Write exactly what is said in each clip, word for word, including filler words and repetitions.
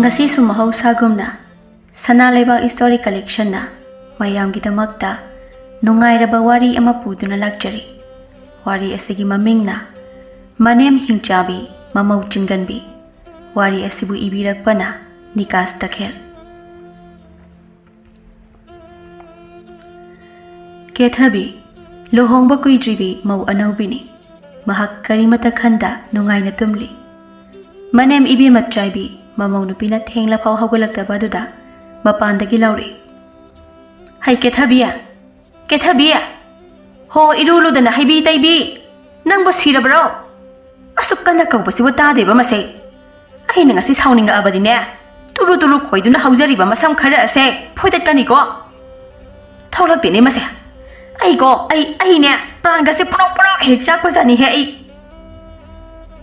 ꯉꯁꯤꯁꯨ ꯃꯍꯧꯁꯥꯒꯨꯝꯅ ꯁꯅꯥ ꯂꯩꯕꯥꯛ ꯏꯁꯇꯣꯔꯤ ꯀꯂꯦꯛꯁꯟꯅ ꯃꯌꯥꯝꯒꯤꯗꯃꯛꯇ ꯅꯨꯡꯉꯥꯏꯔꯕ ꯋꯥꯔꯤ ꯑꯃ ꯄꯨꯗꯨꯅ ꯂꯥꯛꯆꯔꯤ꯫ ꯋꯥꯔꯤ ꯑꯁꯤꯒꯤ ꯃꯃꯤꯡꯅ ꯃꯅꯦꯝ ꯍꯤꯡꯆꯥꯕꯤ ꯃꯃꯧ ꯆꯤꯡꯒꯟꯕꯤ꯫ ꯋꯥꯔꯤ ꯑꯁꯤꯕꯨ ꯏꯕꯤꯔꯛꯄꯅ ꯅꯤꯀꯥꯁ ꯇꯈꯦꯜ꯫ ꯀꯦꯊꯕꯤ, ꯂꯨꯍꯣꯡꯕ ꯀꯨꯏꯗ꯭ꯔꯤꯕꯤ ꯃꯧ ꯑꯅꯧꯕꯤꯅꯤ꯫ ꯃꯍꯥꯛ ꯀꯔꯤꯃꯇ ꯈꯟꯗ ꯅꯨꯡꯉꯥꯏꯅ ꯇꯨꯝꯂꯤ꯫ ꯃꯅꯦꯝ ꯏꯕꯦꯝꯃ ꯆꯥꯏꯕꯤ, ꯃꯃꯧ ꯅꯨꯄꯤꯅ ꯊꯦꯡꯂꯐꯥꯎ ꯍꯧꯒꯠꯂꯛꯇꯕ ꯑꯗꯨꯗ ꯃꯄꯥꯟꯗꯒꯤ ꯂꯥꯎꯔꯛꯏ, "ꯍꯩ ꯀꯦꯊꯕꯤ! ꯀꯦꯊꯕꯤ! ꯍꯣ, ꯏꯔꯨ ꯂꯨꯗꯅ ꯍꯩꯕꯤ ꯇꯩꯕꯤ! ꯅꯪꯕꯨ ꯁꯤꯔꯕ꯭ꯔꯣ? ꯑꯁꯨꯛ ꯀꯟꯅ ꯀꯧꯕꯁꯤꯕꯨ ꯇꯥꯗꯦꯕ ꯃꯁꯦ꯫ ꯑꯩꯅ ꯉꯁꯤ ꯁꯥꯎꯅꯤꯡꯉꯛꯑꯕꯗꯤꯅꯦ, ꯇꯨꯔꯨ ꯇꯨꯔꯨ ꯈꯣꯏꯗꯨꯅ ꯍꯧꯖꯔꯤꯕ ꯃꯁꯝ ꯈꯔ ꯑꯁꯦ ꯐꯣꯏꯗꯠꯀꯅꯤꯀꯣ꯫ ꯊꯣꯛꯂꯛꯇꯦꯅꯦ ꯃꯁꯦ꯫ ꯑꯩꯀꯣ, ꯑꯩ, ꯑꯩꯅꯦ, ꯄ꯭ꯔꯥꯟꯒꯁꯦ ꯄ꯭ꯔꯣꯛ ꯄ꯭ꯔꯣꯛ ꯍꯦꯛ ꯆꯥꯛꯄꯖꯥꯠꯅꯤꯍꯦ ꯑꯩ꯫"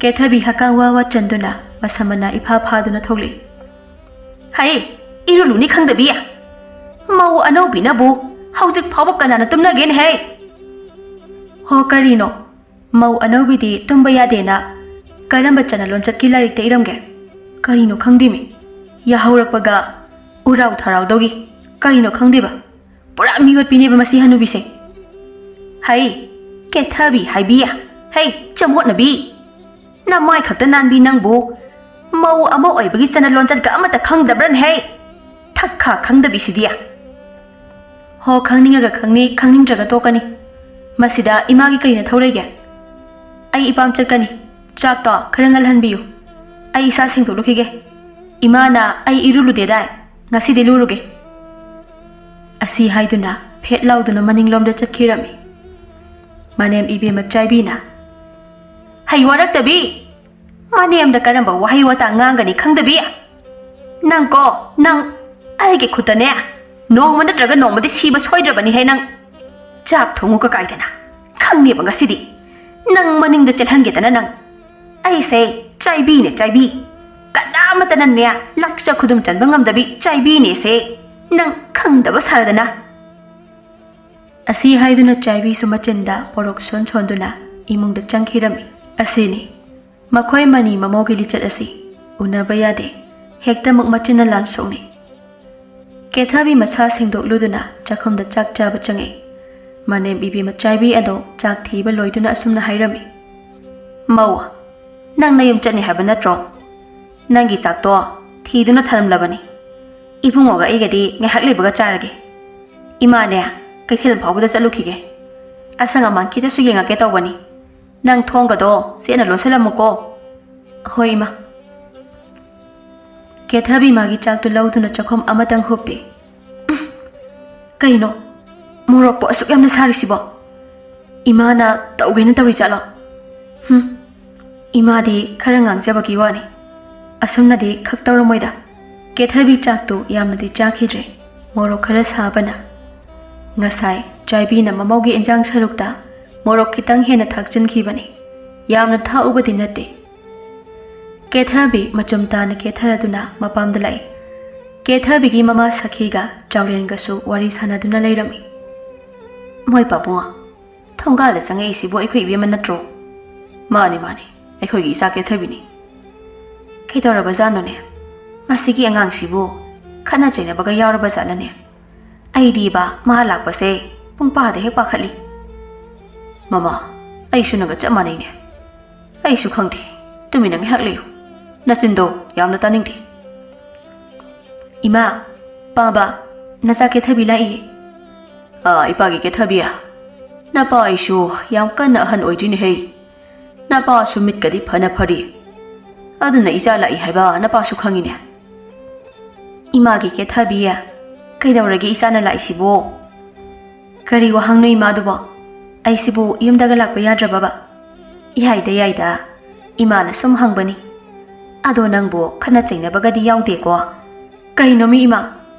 ꯀꯦꯊꯕꯤ ꯍꯛꯀꯥ ꯋꯥ ꯋꯥ ꯆꯟꯗꯨꯅ ꯃꯁꯝ ꯃꯅꯥ ꯏꯐꯥ ꯐꯥꯗꯨꯅ ꯊꯣꯛꯂꯛꯏ꯫ "ꯍꯩ, ꯏꯔꯨ ꯂꯨꯅꯤ ꯈꯪꯗꯕꯤ! ꯃꯧ ꯑꯅꯧꯕꯤꯅꯕꯨ ꯍꯧꯖꯤꯛ ꯐꯥꯎꯕ ꯀꯅꯥꯅ ꯇꯨꯝꯅꯒꯦꯅꯦꯍꯦ?" "ꯍꯣ, ꯀꯔꯤꯅꯣ? ꯃꯧ ꯑꯅꯧꯕꯤꯗꯤ ꯇꯨꯝꯕ ꯌꯥꯗꯦꯅ ꯀꯔꯝꯕ ꯆꯠꯅ ꯂꯣꯟꯆꯠꯀꯤ ꯂꯥꯏꯔꯤꯛꯇ ꯏꯔꯝꯒꯦ? ꯀꯔꯤꯅꯣ ꯈꯪꯗꯦꯃꯤ꯫ ꯌꯥꯍꯧꯔꯛꯄꯒ ꯎꯔꯥꯎ ꯊꯔꯥꯎꯗꯧꯒꯤ꯫ ꯀꯔꯤꯅꯣ ꯈꯪꯗꯦꯕ꯫ ꯄꯨꯔꯥ ꯃꯤꯑꯣꯠꯄꯤꯅꯦꯕ ꯃꯁꯤ ꯍꯅꯨꯕꯤꯁꯦ꯫ ꯍꯩ, ꯀꯦꯊꯕꯤ ꯍꯥꯏꯕꯤ꯫ ꯍꯩ, ꯆꯃꯣꯠꯅꯕꯤ꯫ ꯅꯃꯥꯏ ꯈꯛꯇ ꯅꯥꯟꯕꯤ ꯅꯪꯕꯨ ꯃꯧ ꯑꯃ ꯑꯣꯏꯕꯒꯤ ꯆꯠꯅ ꯂꯣꯟꯆꯠꯀ ꯑꯃꯠꯇ ꯈꯪꯗꯕ꯭ꯔꯅꯦꯍꯦ? ꯊꯛꯈꯥ ꯈꯪꯗꯕꯤꯁꯤꯗꯤ꯫" "ꯍꯣ, ꯈꯪꯅꯤꯡꯉꯒ ꯈꯪꯅꯤ, ꯈꯪꯅꯤꯡꯗ꯭ꯔꯒ ꯇꯣꯛꯀꯅꯤ꯫ ꯃꯁꯤꯗ ꯏꯃꯥꯒꯤ ꯀꯔꯤ ꯅꯊꯧ ꯂꯩꯒꯦ? ꯑꯩ ꯏꯄꯥꯝ ꯆꯠꯀꯅꯤ꯫ ꯆꯥꯛꯇꯣ ꯈꯔ ꯉꯜꯍꯟꯕꯤꯌꯨ꯫ ꯑꯩ ꯏꯁꯥ ꯁꯦꯡꯗꯣꯛꯂꯨꯈꯤꯒꯦ꯫ ꯏꯃꯥꯅ ꯑꯩ ꯏꯔꯨ ꯂꯨꯗꯦꯗꯥꯏ? ꯉꯁꯤꯗꯤ ꯂꯨꯔꯨꯒꯦ꯫" ꯑꯁꯤ ꯍꯥꯏꯗꯨꯅ ꯐꯦꯠ ꯂꯥꯎꯗꯨꯅ ꯃꯅꯤꯡꯂꯣꯝꯗ ꯆꯠꯈꯤꯔꯝꯃꯤ꯫ ꯃꯅꯦꯝ ꯏꯕꯦꯝꯃ ꯆꯥꯏꯕꯤꯅ, "ꯍꯩ ꯋꯥꯔꯛꯇꯕꯤ! ꯃꯅꯦꯝꯗ ꯀꯔꯝꯕ ꯋꯥꯍꯩ ꯋꯥꯇꯥ ꯉꯥꯡꯒꯅꯤ ꯈꯪꯗꯕꯤ! ꯅꯪꯀꯣ, ꯅꯪ ꯑꯩꯒꯤ ꯈꯨꯠꯇꯅꯦ, ꯅꯣꯡꯃ ꯅꯠꯇ꯭ꯔꯒ ꯅꯣꯡꯃꯗꯤ ꯁꯤꯕ ꯁꯣꯏꯗ꯭ꯔꯕꯅꯤꯍꯦ ꯅꯪ꯫ ꯆꯥꯛ ꯊꯣꯡꯉꯨ ꯀꯀꯥꯏꯗꯅ, ꯈꯪꯉꯦꯕ ꯉꯁꯤꯗꯤ꯫ ꯅꯪ ꯃꯅꯤꯡꯗ ꯆꯦꯜꯍꯟꯒꯦꯗꯅ ꯅꯪ꯫ ꯑꯩꯁꯦ ꯆꯥꯏꯕꯤꯅꯦ, ꯆꯥꯏꯕꯤ꯫ ꯀꯅꯥꯃꯠꯇꯅꯅꯦ ꯂꯥꯛꯆ ꯈꯨꯗꯨꯝ ꯆꯟꯕ ꯉꯝꯗꯕꯤ ꯆꯥꯏꯕꯤꯅꯦꯁꯦ꯫ ꯅꯪ ꯈꯪꯗꯕ ꯁꯥꯗꯅ꯫" ꯑꯁꯤ ꯍꯥꯏꯗꯨꯅ ꯆꯥꯏꯕꯤꯁꯨ ꯃꯆꯤꯟꯗ ꯄꯣꯔꯣꯛ ꯁꯣꯟ ꯁꯣꯟꯗꯨꯅ ꯏꯃꯨꯡꯗ ꯆꯪꯈꯤꯔꯝꯃꯤ꯫ ꯑꯁꯤꯅꯤ ꯃꯈꯣꯏ ꯃꯅꯤ ꯃꯃꯧꯒꯤ ꯂꯤꯆꯠ ꯑꯁꯤ꯫ ꯎꯅꯕ ꯌꯥꯗꯦ, ꯍꯦꯛꯇꯃꯛ ꯃꯆꯤꯟꯅ ꯂꯥꯟ ꯁꯣꯛꯅꯩ꯫ ꯀꯦꯊꯕꯤ ꯃꯁꯥ ꯁꯦꯡꯗꯣꯛꯂꯨꯗꯨꯅ ꯆꯥꯛꯈꯨꯝꯗ ꯆꯥꯛ ꯆꯥꯕ ꯆꯪꯉꯛꯏ꯫ ꯃꯅꯦꯝ ꯏꯕꯦꯝꯃ ꯆꯥꯏꯕꯤ ꯑꯗꯣ ꯆꯥꯛ ꯊꯤꯕ ꯂꯣꯏꯗꯨꯅ ꯑꯁꯨꯝꯅ ꯍꯥꯏꯔꯝꯃꯤ, "ꯃꯧ, ꯅꯪ ꯅꯌꯨꯝ ꯆꯠꯅꯤ ꯍꯥꯏꯕ ꯅꯠꯇ꯭ꯔꯣ? ꯅꯪꯒꯤ ꯆꯥꯛꯇꯣ ꯊꯤꯗꯨꯅ ꯊꯝꯂꯝꯂꯕꯅꯤ꯫ ꯏꯕꯨꯡꯉꯣꯒ ꯑꯩꯒꯗꯤ ꯉꯥꯏꯍꯥꯛ ꯂꯩꯕꯒ ꯆꯥꯔꯒꯦ꯫ ꯏꯃꯥꯅꯦ, ꯀꯩꯊꯦꯜ ꯐꯥꯎꯕꯗ ꯆꯠꯂꯨꯈꯤꯒꯦ꯫ ꯑꯁꯪ ꯑꯃꯥꯟ ꯈꯤꯇꯁꯨ ꯌꯦꯡꯉꯛꯀꯦ ꯇꯧꯕꯅꯤ꯫ ꯅꯪ ꯊꯣꯡꯒꯗꯣ ꯆꯦꯠꯅ ꯂꯣꯟꯁꯤꯜꯂꯝꯃꯨꯀꯣ꯫" "ꯍꯣꯏ, ꯏꯃꯥ꯫" ꯀꯦꯊꯕꯤ ꯃꯥꯒꯤ ꯆꯥꯛꯇꯨ ꯂꯧꯗꯨꯅ ꯆꯥꯛꯈꯨꯝ ꯑꯃꯇꯪ ꯍꯨꯞꯄꯤ꯫ "ꯎꯝ, ꯀꯩꯅꯣ? ꯃꯣꯔꯣꯛꯄꯨ ꯑꯁꯨꯛ ꯌꯥꯝꯅ ꯁꯥꯔꯤꯁꯤꯕꯣ? ꯏꯃꯥꯅ ꯇꯧꯒꯦꯅ ꯇꯧꯔꯤ ꯖꯥꯠꯂꯣ? ꯍꯨꯝ, ꯏꯃꯥꯗꯤ ꯈꯔ ꯉꯥꯡꯖꯕꯒꯤ ꯋꯥꯅꯤ꯫ ꯑꯁꯨꯝꯅꯗꯤ ꯈꯛ ꯇꯧꯔꯝꯃꯣꯏꯗ꯫" ꯀꯦꯊꯕꯤ ꯆꯥꯛꯇꯨ ꯌꯥꯝꯅꯗꯤ ꯆꯥꯈꯤꯗ꯭ꯔꯦ꯫ ꯃꯣꯔꯣꯛ ꯈꯔ ꯁꯥꯕꯅ꯫ ꯉꯁꯥꯏ ꯆꯥꯏꯕꯤꯅ ꯃꯃꯧꯒꯤ ꯏꯟꯖꯥꯡ ꯁꯔꯨꯛꯇ ꯃꯣꯔꯣꯛ ꯈꯤꯇꯪ ꯍꯦꯟꯅ ꯊꯥꯛꯆꯤꯟꯈꯤꯕꯅꯤ꯫ ꯌꯥꯝꯅ ꯊꯥꯛꯎꯕꯗꯤ ꯅꯠꯇꯦ꯫ ꯀꯦꯊꯕꯤ ꯃꯆꯨꯝ ꯇꯥꯅ ꯀꯦꯊꯔꯗꯨꯅ ꯃꯄꯥꯝꯗ ꯂꯥꯛꯏ꯫ ꯀꯦꯊꯕꯤꯒꯤ ꯃꯃꯥ ꯁꯈꯤꯒ ꯆꯥꯎꯔꯦꯟꯒꯁꯨ ꯋꯥꯔꯤ ꯁꯥꯟꯅꯗꯨꯅ ꯂꯩꯔꯝꯃꯤ꯫ "ꯃꯣꯏ ꯄꯥꯕꯨꯡ, ꯊꯣꯡꯒꯥꯜꯗ ꯆꯪꯉꯛꯏꯁꯤꯕꯨ ꯑꯩꯈꯣꯏ ꯏꯕꯦꯝꯃ ꯅꯠꯇ꯭ꯔꯣ?" "ꯃꯥꯅꯤ, ꯃꯥꯅꯤ, ꯑꯩꯈꯣꯏꯒꯤ ꯏꯆꯥ ꯀꯦꯊꯕꯤꯅꯤ꯫" "ꯀꯩꯗꯧꯔꯕꯖꯥꯠꯅꯣꯅꯦ? ꯃꯁꯤꯒꯤ ꯑꯉꯥꯡꯁꯤꯕꯨ ꯈꯠꯅ ꯆꯩꯅꯕꯒ ꯌꯥꯎꯔꯕ ꯖꯥꯠꯂꯅꯦ? ꯑꯩꯗꯤꯕ ꯃꯥ ꯂꯥꯛꯄꯁꯦ ꯄꯨꯡ ꯄꯥꯗ ꯍꯦꯛ ꯄꯥꯈꯠꯂꯤ꯫" "ꯃꯃꯥ, ꯑꯩꯁꯨ ꯅꯪꯒ ꯆꯞ ꯃꯥꯟꯅꯩꯅꯦ꯫ ꯑꯩꯁꯨ ꯈꯪꯗꯦ꯫ ꯇꯨꯃꯤꯟꯅ ꯉꯥꯏꯍꯥꯛ ꯂꯩꯌꯨ꯫ ꯅꯆꯤꯟꯗꯣ ꯌꯥꯝꯅ ꯇꯥꯅꯤꯡꯗꯦ꯫" "ꯏꯃꯥ, ꯄꯥꯕ, ꯅꯆꯥ ꯀꯦꯊꯕꯤ ꯂꯥꯛꯏꯌꯦ꯫" "ꯑꯥ, ꯏꯄꯥꯒꯤ ꯀꯦꯊꯕꯤ? ꯅꯄꯥ ꯑꯩꯁꯨ ꯌꯥꯝ ꯀꯟꯅ ꯑꯍꯟ ꯑꯣꯏꯗ꯭ꯔꯤꯅꯦꯍꯦ꯫ ꯅꯄꯥꯁꯨ ꯃꯤꯠꯀꯗꯤ ꯐꯅ ꯐꯔꯤ꯫ ꯑꯗꯨꯅ ꯏꯆꯥ ꯂꯥꯛꯏ ꯍꯥꯏꯕ ꯅꯄꯥꯁꯨ ꯈꯪꯉꯤꯅꯦ꯫" "ꯏꯃꯥꯒꯤ ꯀꯦꯊꯕꯤ, ꯀꯩꯗꯧꯔꯒꯦ ꯏꯆꯥꯅ ꯂꯥꯛꯏꯁꯤꯕꯣ?" "ꯀꯔꯤ ꯋꯥꯍꯪꯅꯣ ꯏꯃꯥꯗꯨꯕꯣ? ꯑꯩꯁꯤꯕꯨ ꯌꯨꯝꯗꯒ ꯂꯥꯛꯄ ꯌꯥꯗ꯭ꯔꯕꯕ?" "ꯏꯌꯥꯏꯗ ꯌꯥꯏꯗ, ꯏꯃꯥꯅ ꯁꯨꯝ ꯍꯪꯕꯅꯤ꯫ ꯑꯗꯣ ꯅꯪꯕꯨ ꯈꯠꯅ ꯆꯩꯅꯕꯒꯗꯤ ꯌꯥꯎꯗꯦꯀꯣ?" "ꯀꯩꯅꯣꯃꯤ ꯏꯃꯥ,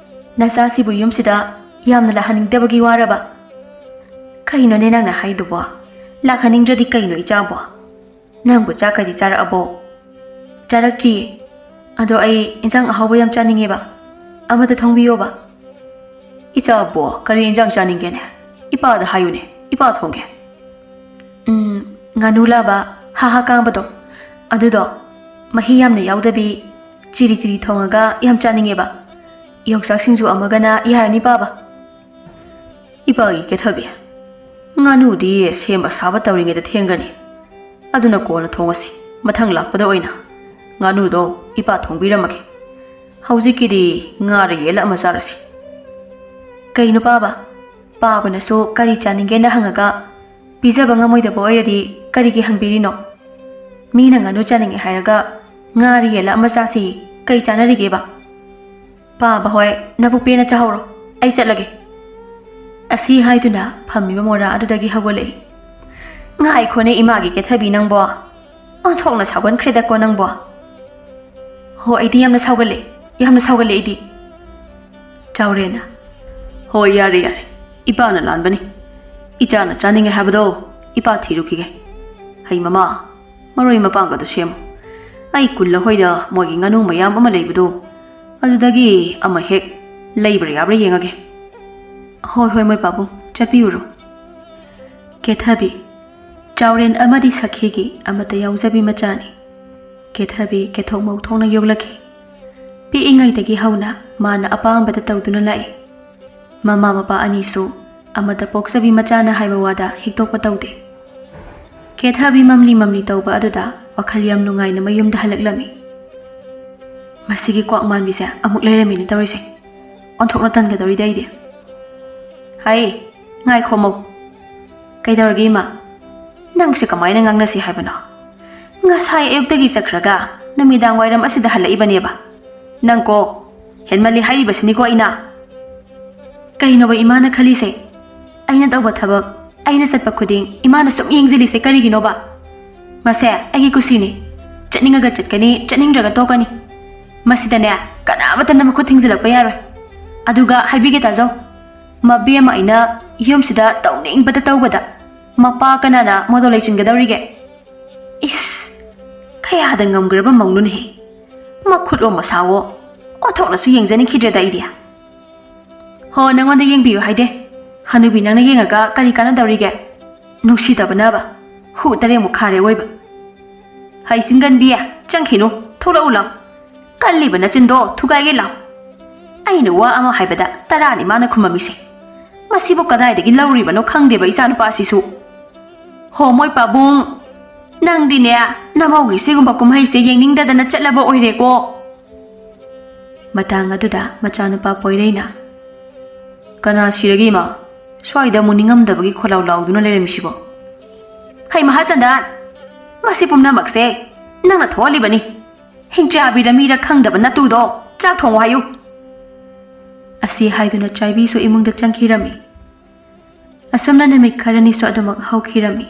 ꯅꯆꯥꯁꯤꯕꯨ ꯌꯨꯝꯁꯤꯗ ꯌꯥꯝꯅ ꯂꯥꯛꯍꯟꯅꯤꯡꯗꯕꯒꯤ ꯋꯥꯔꯕ?" "ꯀꯩꯅꯣꯅꯦ ꯅꯪꯅ ꯍꯥꯏꯗꯨꯕꯣ? ꯂꯥꯛꯍꯟꯅꯤꯡꯗ꯭ꯔꯗꯤ ꯀꯩꯅꯣ ꯏꯆꯥꯕꯣ? ꯅꯪꯕꯨ ꯆꯥꯛꯀꯗꯤ ꯆꯥꯔꯛꯑꯕꯣ?" "ꯆꯥꯔꯛꯇ꯭ꯔꯤꯌꯦ꯫ ꯑꯗꯣ ꯑꯩ ꯏꯟꯁꯥꯡ ꯑꯍꯥꯎꯕ ꯌꯥꯝ ꯆꯥꯅꯤꯡꯉꯦꯕ꯫ ꯑꯃꯇ ꯊꯣꯡꯕꯤꯌꯣꯕ꯫" "ꯏꯆꯥꯕꯣ, ꯀꯔꯤ ꯏꯟꯁꯥꯡ ꯆꯥꯅꯤꯡꯒꯦꯅꯦ? ꯏꯄꯥꯗ ꯍꯥꯏꯌꯨꯅꯦ, ꯏꯄꯥ ꯊꯣꯡꯒꯦ꯫" "ꯎꯝ, ꯉꯥꯅꯨ ꯂꯥꯕ ꯍꯥ ꯍꯥ ꯀꯥꯝꯕꯗꯣ, ꯑꯗꯨꯗꯣ ꯃꯍꯤ ꯌꯥꯝꯅ ꯌꯥꯎꯗꯕꯤ, ꯆꯤꯔꯤ ꯆꯤꯔꯤ ꯊꯣꯡꯉꯒ ꯌꯥꯝ ꯆꯥꯅꯤꯡꯉꯦꯕ꯫ ꯌꯣꯡꯆꯥꯛ ꯁꯤꯡꯖꯨ ꯑꯃꯒꯅ ꯌꯥꯔꯅꯤ ꯄꯥꯕ꯫ ꯏꯄꯥꯒꯤ ꯀꯦꯊꯕꯤ, ꯉꯥꯅꯨꯗꯤ ꯁꯦꯝꯕ ꯁꯥꯕ ꯇꯧꯔꯤꯉꯩꯗ ꯊꯦꯡꯒꯅꯤ꯫ ꯑꯗꯨꯅ ꯀꯣꯟꯅ ꯊꯣꯡꯉꯁꯤ꯫ ꯃꯊꯪ ꯂꯥꯛꯄꯗ ꯑꯣꯏꯅ ꯉꯥꯅꯨꯗꯣ ꯏꯄꯥ ꯊꯣꯡꯕꯤꯔꯝꯃꯒꯦ꯫ ꯍꯧꯖꯤꯛꯀꯤꯗꯤ ꯉꯥꯔ ꯌꯦꯜꯂ ꯑꯃ ꯆꯥꯔꯁꯤ꯫ ꯀꯩꯅꯣ ꯄꯥꯕ? ꯄꯥꯕꯅꯁꯨ ꯀꯔꯤ ꯆꯥꯅꯤꯡꯒꯦꯅ ꯍꯪꯉꯒ ꯄꯤꯖꯕ ꯉꯝꯃꯣꯏꯗꯕ ꯑꯣꯏꯔꯗꯤ ꯀꯔꯤꯒꯤ ꯍꯪꯕꯤꯔꯤꯅꯣ? ꯃꯤꯅ ꯉꯥꯅꯨ ꯆꯥꯅꯤꯡꯉꯦ ꯍꯥꯏꯔꯒ ꯉꯥꯔ ꯌꯦꯜꯂ ꯑꯃ ꯆꯥꯁꯤ ꯀꯩ ꯆꯥꯅꯔꯤꯒꯦꯕ? ꯄꯥꯕ ꯍꯣꯏ, ꯅꯕꯨꯛ ꯄꯦꯟꯅ ꯆꯥꯍꯧꯔꯣ, ꯑꯩ ꯆꯠꯂꯒꯦ꯫ ꯑꯁꯤ ꯍꯥꯏꯗꯨꯅ ꯐꯝꯃꯤꯕ ꯃꯣꯔꯥ ꯑꯗꯨꯗꯒꯤ ꯍꯧꯒꯠꯂꯛꯏ꯫ ꯉꯥꯏꯈꯣꯅꯦ ꯏꯃꯥꯒꯤ ꯀꯦꯊꯕꯤ ꯅꯪꯕꯣ, ꯑꯣꯟꯊꯣꯛꯅ ꯁꯥꯎꯒꯟꯈ꯭ꯔꯦꯗꯀꯣ ꯅꯪꯕꯣ꯫ ꯍꯣ, ꯑꯩꯗꯤ ꯌꯥꯝꯅ ꯁꯥꯎꯒꯜꯂꯦ, ꯌꯥꯝꯅ ꯁꯥꯎꯒꯜꯂꯦ ꯑꯩꯗꯤ꯫ ꯆꯥꯎꯔꯦꯟꯅ, ꯍꯣꯏ ꯌꯥꯔꯦ ꯌꯥꯔꯦ, ꯏꯄꯥꯅ ꯂꯥꯟꯕꯅꯤ꯫ ꯏꯆꯥꯅ ꯆꯥꯅꯤꯡꯉꯦ ꯍꯥꯏꯕꯗꯣ ꯏꯄꯥ ꯊꯤꯔꯨꯈꯤꯒꯦ꯫ ꯍꯩ ꯃꯃꯥ, ꯃꯔꯣꯏ ꯃꯄꯥꯡꯒꯗꯣ ꯁꯦꯝꯃꯨ꯫ ꯑꯩ ꯀꯨꯜꯂ ꯍꯣꯏꯗ ꯃꯣꯏꯒꯤ ꯉꯥꯅꯨ ꯃꯌꯥꯝ ꯑꯃ ꯂꯩꯕꯗꯣ, ꯑꯗꯨꯗꯒꯤ ꯑꯃ ꯍꯦꯛ ꯂꯩꯕ꯭ꯔꯥ ꯌꯥꯕ꯭ꯔꯥ ꯌꯦꯡꯉꯒꯦ꯫ ꯍꯣꯏ ꯍꯣꯏ ꯃꯣꯏ ꯄꯥꯕꯨꯡ, ꯆꯠꯄꯤꯌꯨꯔꯣ꯫ ꯀꯦꯊꯕꯤ, ꯆꯥꯎꯔꯦꯟ ꯑꯃꯗꯤ ꯁꯈꯤꯒꯤ ꯑꯃꯠꯇ ꯌꯥꯎꯖꯕꯤ ꯃꯆꯥꯅꯤ꯫ ꯀꯦꯊꯕꯤ ꯀꯦꯊꯣꯛ ꯃꯧꯊꯣꯛꯅ ꯌꯣꯛꯂꯛꯈꯤ꯫ ꯄꯤꯛꯏꯉꯩꯗꯒꯤ ꯍꯧꯅ ꯃꯥꯅ ꯑꯄꯥꯝꯕꯗ ꯇꯧꯗꯨꯅ ꯂꯥꯛꯏ꯫ ꯃꯃꯥ ꯃꯄꯥ ꯑꯅꯤꯁꯨ ꯑꯃꯠꯇ ꯄꯣꯛꯆꯕꯤ ꯃꯆꯥꯅ ꯍꯥꯏꯕ ꯋꯥꯗ ꯍꯤꯛꯇꯣꯛꯄ ꯇꯧꯗꯦ꯫ ꯀꯦꯊꯕꯤ ꯃꯝꯂꯤ ꯃꯝꯂꯤ ꯇꯧꯕ ꯑꯗꯨꯗ ꯋꯥꯈꯜ ꯌꯥꯝ ꯅꯨꯡꯉꯥꯏꯅ ꯃꯌꯨꯝꯗ ꯍꯜꯂꯛꯂꯝꯃꯤ꯫ ꯃꯁꯤꯒꯤ ꯀ꯭ꯋꯥꯛ ꯃꯥꯟꯕꯤꯁꯦ ꯑꯃꯨꯛ ꯂꯩꯔꯝꯃꯤꯅꯦ ꯇꯧꯔꯤꯁꯦ꯫ ꯑꯣꯟꯊꯣꯛꯅ ꯇꯟꯒꯗꯧꯔꯤꯗ ꯑꯩꯗꯤ꯫ ꯍꯥꯏ, ꯉꯥꯏꯈꯣ ꯃꯧ꯫ ꯀꯩꯗꯧꯔꯒꯦ ꯏꯃꯥ? ꯅꯪꯁꯦ ꯀꯃꯥꯏꯅ ꯉꯥꯡꯅꯁꯤ ꯍꯥꯏꯕꯅꯣ? ꯉꯁꯥꯏ ꯑꯌꯨꯛꯇꯒꯤ ꯆꯠꯈ꯭ꯔꯒ ꯅꯨꯃꯤꯗꯥꯡ ꯋꯥꯏꯔꯝ ꯑꯁꯤꯗ ꯍꯜꯂꯛꯏꯕꯅꯦꯕ꯫ ꯅꯪ ꯀꯣ, ꯍꯦꯟꯃꯜꯂꯤ ꯍꯥꯏꯔꯤꯕꯁꯤꯅꯤꯀꯣ ꯑꯩꯅ꯫ ꯀꯩꯅꯣꯕ ꯏꯃꯥꯅ ꯈꯜꯂꯤꯁꯦ? ꯑꯩꯅ ꯇꯧꯕ ꯊꯕꯛ, ꯑꯩꯅ ꯆꯠꯄ ꯈꯨꯗꯤꯡ ꯏꯃꯥꯅ ꯁꯨꯝ ꯌꯦꯡꯁꯤꯜꯂꯤꯁꯦ ꯀꯔꯤꯒꯤꯅꯣꯕ? ꯃꯁꯦ ꯑꯩꯒꯤ ꯀꯨꯁꯤꯅꯤ꯫ ꯆꯠꯅꯤꯡꯉꯒ ꯆꯠꯀꯅꯤ, ꯆꯠꯅꯤꯡꯗ꯭ꯔꯒ ꯇꯣꯛꯀꯅꯤ꯫ ꯃꯁꯤꯗꯅꯦ, ꯀꯅꯥꯃꯠꯇꯅ ꯃꯈꯨꯠ ꯊꯤꯡꯖꯤꯜꯂꯛꯄ ꯌꯥꯔꯣꯏ꯫ ꯑꯗꯨꯒ ꯍꯥꯏꯕꯤꯒꯦ ꯇꯥꯖꯧ, ꯃꯕꯦꯝꯃ ꯑꯩꯅ ꯌꯨꯝꯁꯤꯗ ꯇꯧꯅꯤꯡꯕꯗ ꯇꯧꯕꯗ ꯃꯄꯥ ꯀꯅꯥꯅ ꯃꯗꯣ ꯂꯩꯆꯤꯟꯒꯗꯧꯔꯤꯒꯦ? ꯏꯁ, ꯀꯌꯥꯗ ꯉꯝꯈ꯭ꯔꯕ ꯃꯧꯅꯨꯅꯦꯍꯦ! ꯃꯈꯨꯠꯋꯣ ꯃꯁꯥꯋꯣ ꯑꯣꯟꯊꯣꯛꯅꯁꯨ ꯌꯦꯡꯖꯅꯤꯡꯈꯤꯗ꯭ꯔꯦꯗ ꯑꯩꯗꯤ꯫ ꯍꯣ, ꯅꯪꯉꯣꯟꯗ ꯌꯦꯡꯕꯤꯌꯨ ꯍꯥꯏꯗꯦ꯫ ꯍꯅꯨꯕꯤ ꯅꯪꯅ ꯌꯦꯡꯉꯒ ꯀꯔꯤ ꯀꯥꯟꯅꯗꯧꯔꯤꯒꯦ? ꯅꯨꯡꯁꯤꯗꯕꯅꯕ ꯍꯨ ꯇꯔꯦꯠꯃꯨꯛ ꯈꯥꯔꯦ ꯑꯣꯏꯕ꯫ ꯍꯩ ꯆꯤꯡꯒꯟꯕꯤ, ꯆꯪꯈꯤꯅꯨ, ꯊꯣꯛꯂꯛꯎ ꯂꯥꯎ꯫ "ꯀꯜꯂꯤꯕ ꯅꯆꯤꯟꯗꯣ ꯊꯨꯒꯥꯏꯒꯦ ꯂꯥꯎ꯫ ꯑꯩꯅ ꯋꯥ ꯑꯃ ꯍꯥꯏꯕꯗ ꯇꯔꯥꯅꯤ ꯃꯥꯅ ꯈꯨꯝꯃꯝꯃꯤꯁꯦ꯫ ꯃꯁꯤꯕꯨ ꯀꯗꯥꯏꯗꯒꯤ ꯂꯧꯔꯤꯕꯅꯣ ꯈꯪꯗꯦꯕ ꯏꯆꯥꯅꯨꯄꯥꯁꯤꯁꯨ꯫ ꯍꯣ ꯃꯣꯏ ꯄꯥꯕꯨꯡ, ꯅꯪꯗꯤꯅꯦ ꯅꯃꯧꯒꯤ ꯁꯤꯒꯨꯝꯕ ꯀꯨꯝꯍꯩꯁꯦ ꯌꯦꯡꯅꯤꯡꯗꯗꯅ ꯆꯠꯂꯕ ꯑꯣꯏꯔꯦꯀꯣ"꯫ ꯃꯇꯥꯡ ꯑꯗꯨꯗ ꯃꯆꯥꯅꯨꯄꯥ ꯄꯣꯏꯔꯩꯅ, "ꯀꯅꯥ ꯁꯤꯔꯒꯦ ꯏꯃꯥ? ꯁ꯭ꯋꯥꯏꯗ ꯑꯃꯨꯛ ꯅꯤꯡꯉꯝꯗꯕꯒꯤ ꯈꯣꯜꯂꯥꯎ ꯂꯥꯎꯗꯨꯅ ꯂꯩꯔꯝꯃꯤꯁꯤꯕꯣ?" "ꯍꯩ ꯃꯍꯥꯆꯟꯗꯟ, ꯃꯁꯤ ꯄꯨꯝꯅꯃꯛꯁꯦ ꯅꯪꯅ ꯊꯣꯛꯍꯜꯂꯤꯕꯅꯤ꯫ ꯍꯤꯡꯆꯥꯕꯤꯔ ꯃꯤꯔ ꯈꯪꯗꯕ ꯅꯇꯨꯗꯣ ꯆꯥꯛ ꯊꯣꯡꯉꯨ ꯍꯥꯏꯌꯨ"꯫ ꯑꯁꯤ ꯍꯥꯏꯗꯨꯅ ꯆꯥꯏꯕꯤꯁꯨ ꯏꯃꯨꯡꯗ ꯆꯪꯈꯤꯔꯝꯃꯤ꯫ ꯑꯁꯨꯝꯅ ꯅꯨꯃꯤꯠ ꯈꯔꯅꯤꯁꯨ ꯑꯗꯨꯃꯛ ꯍꯧꯈꯤꯔꯝꯃꯤ꯫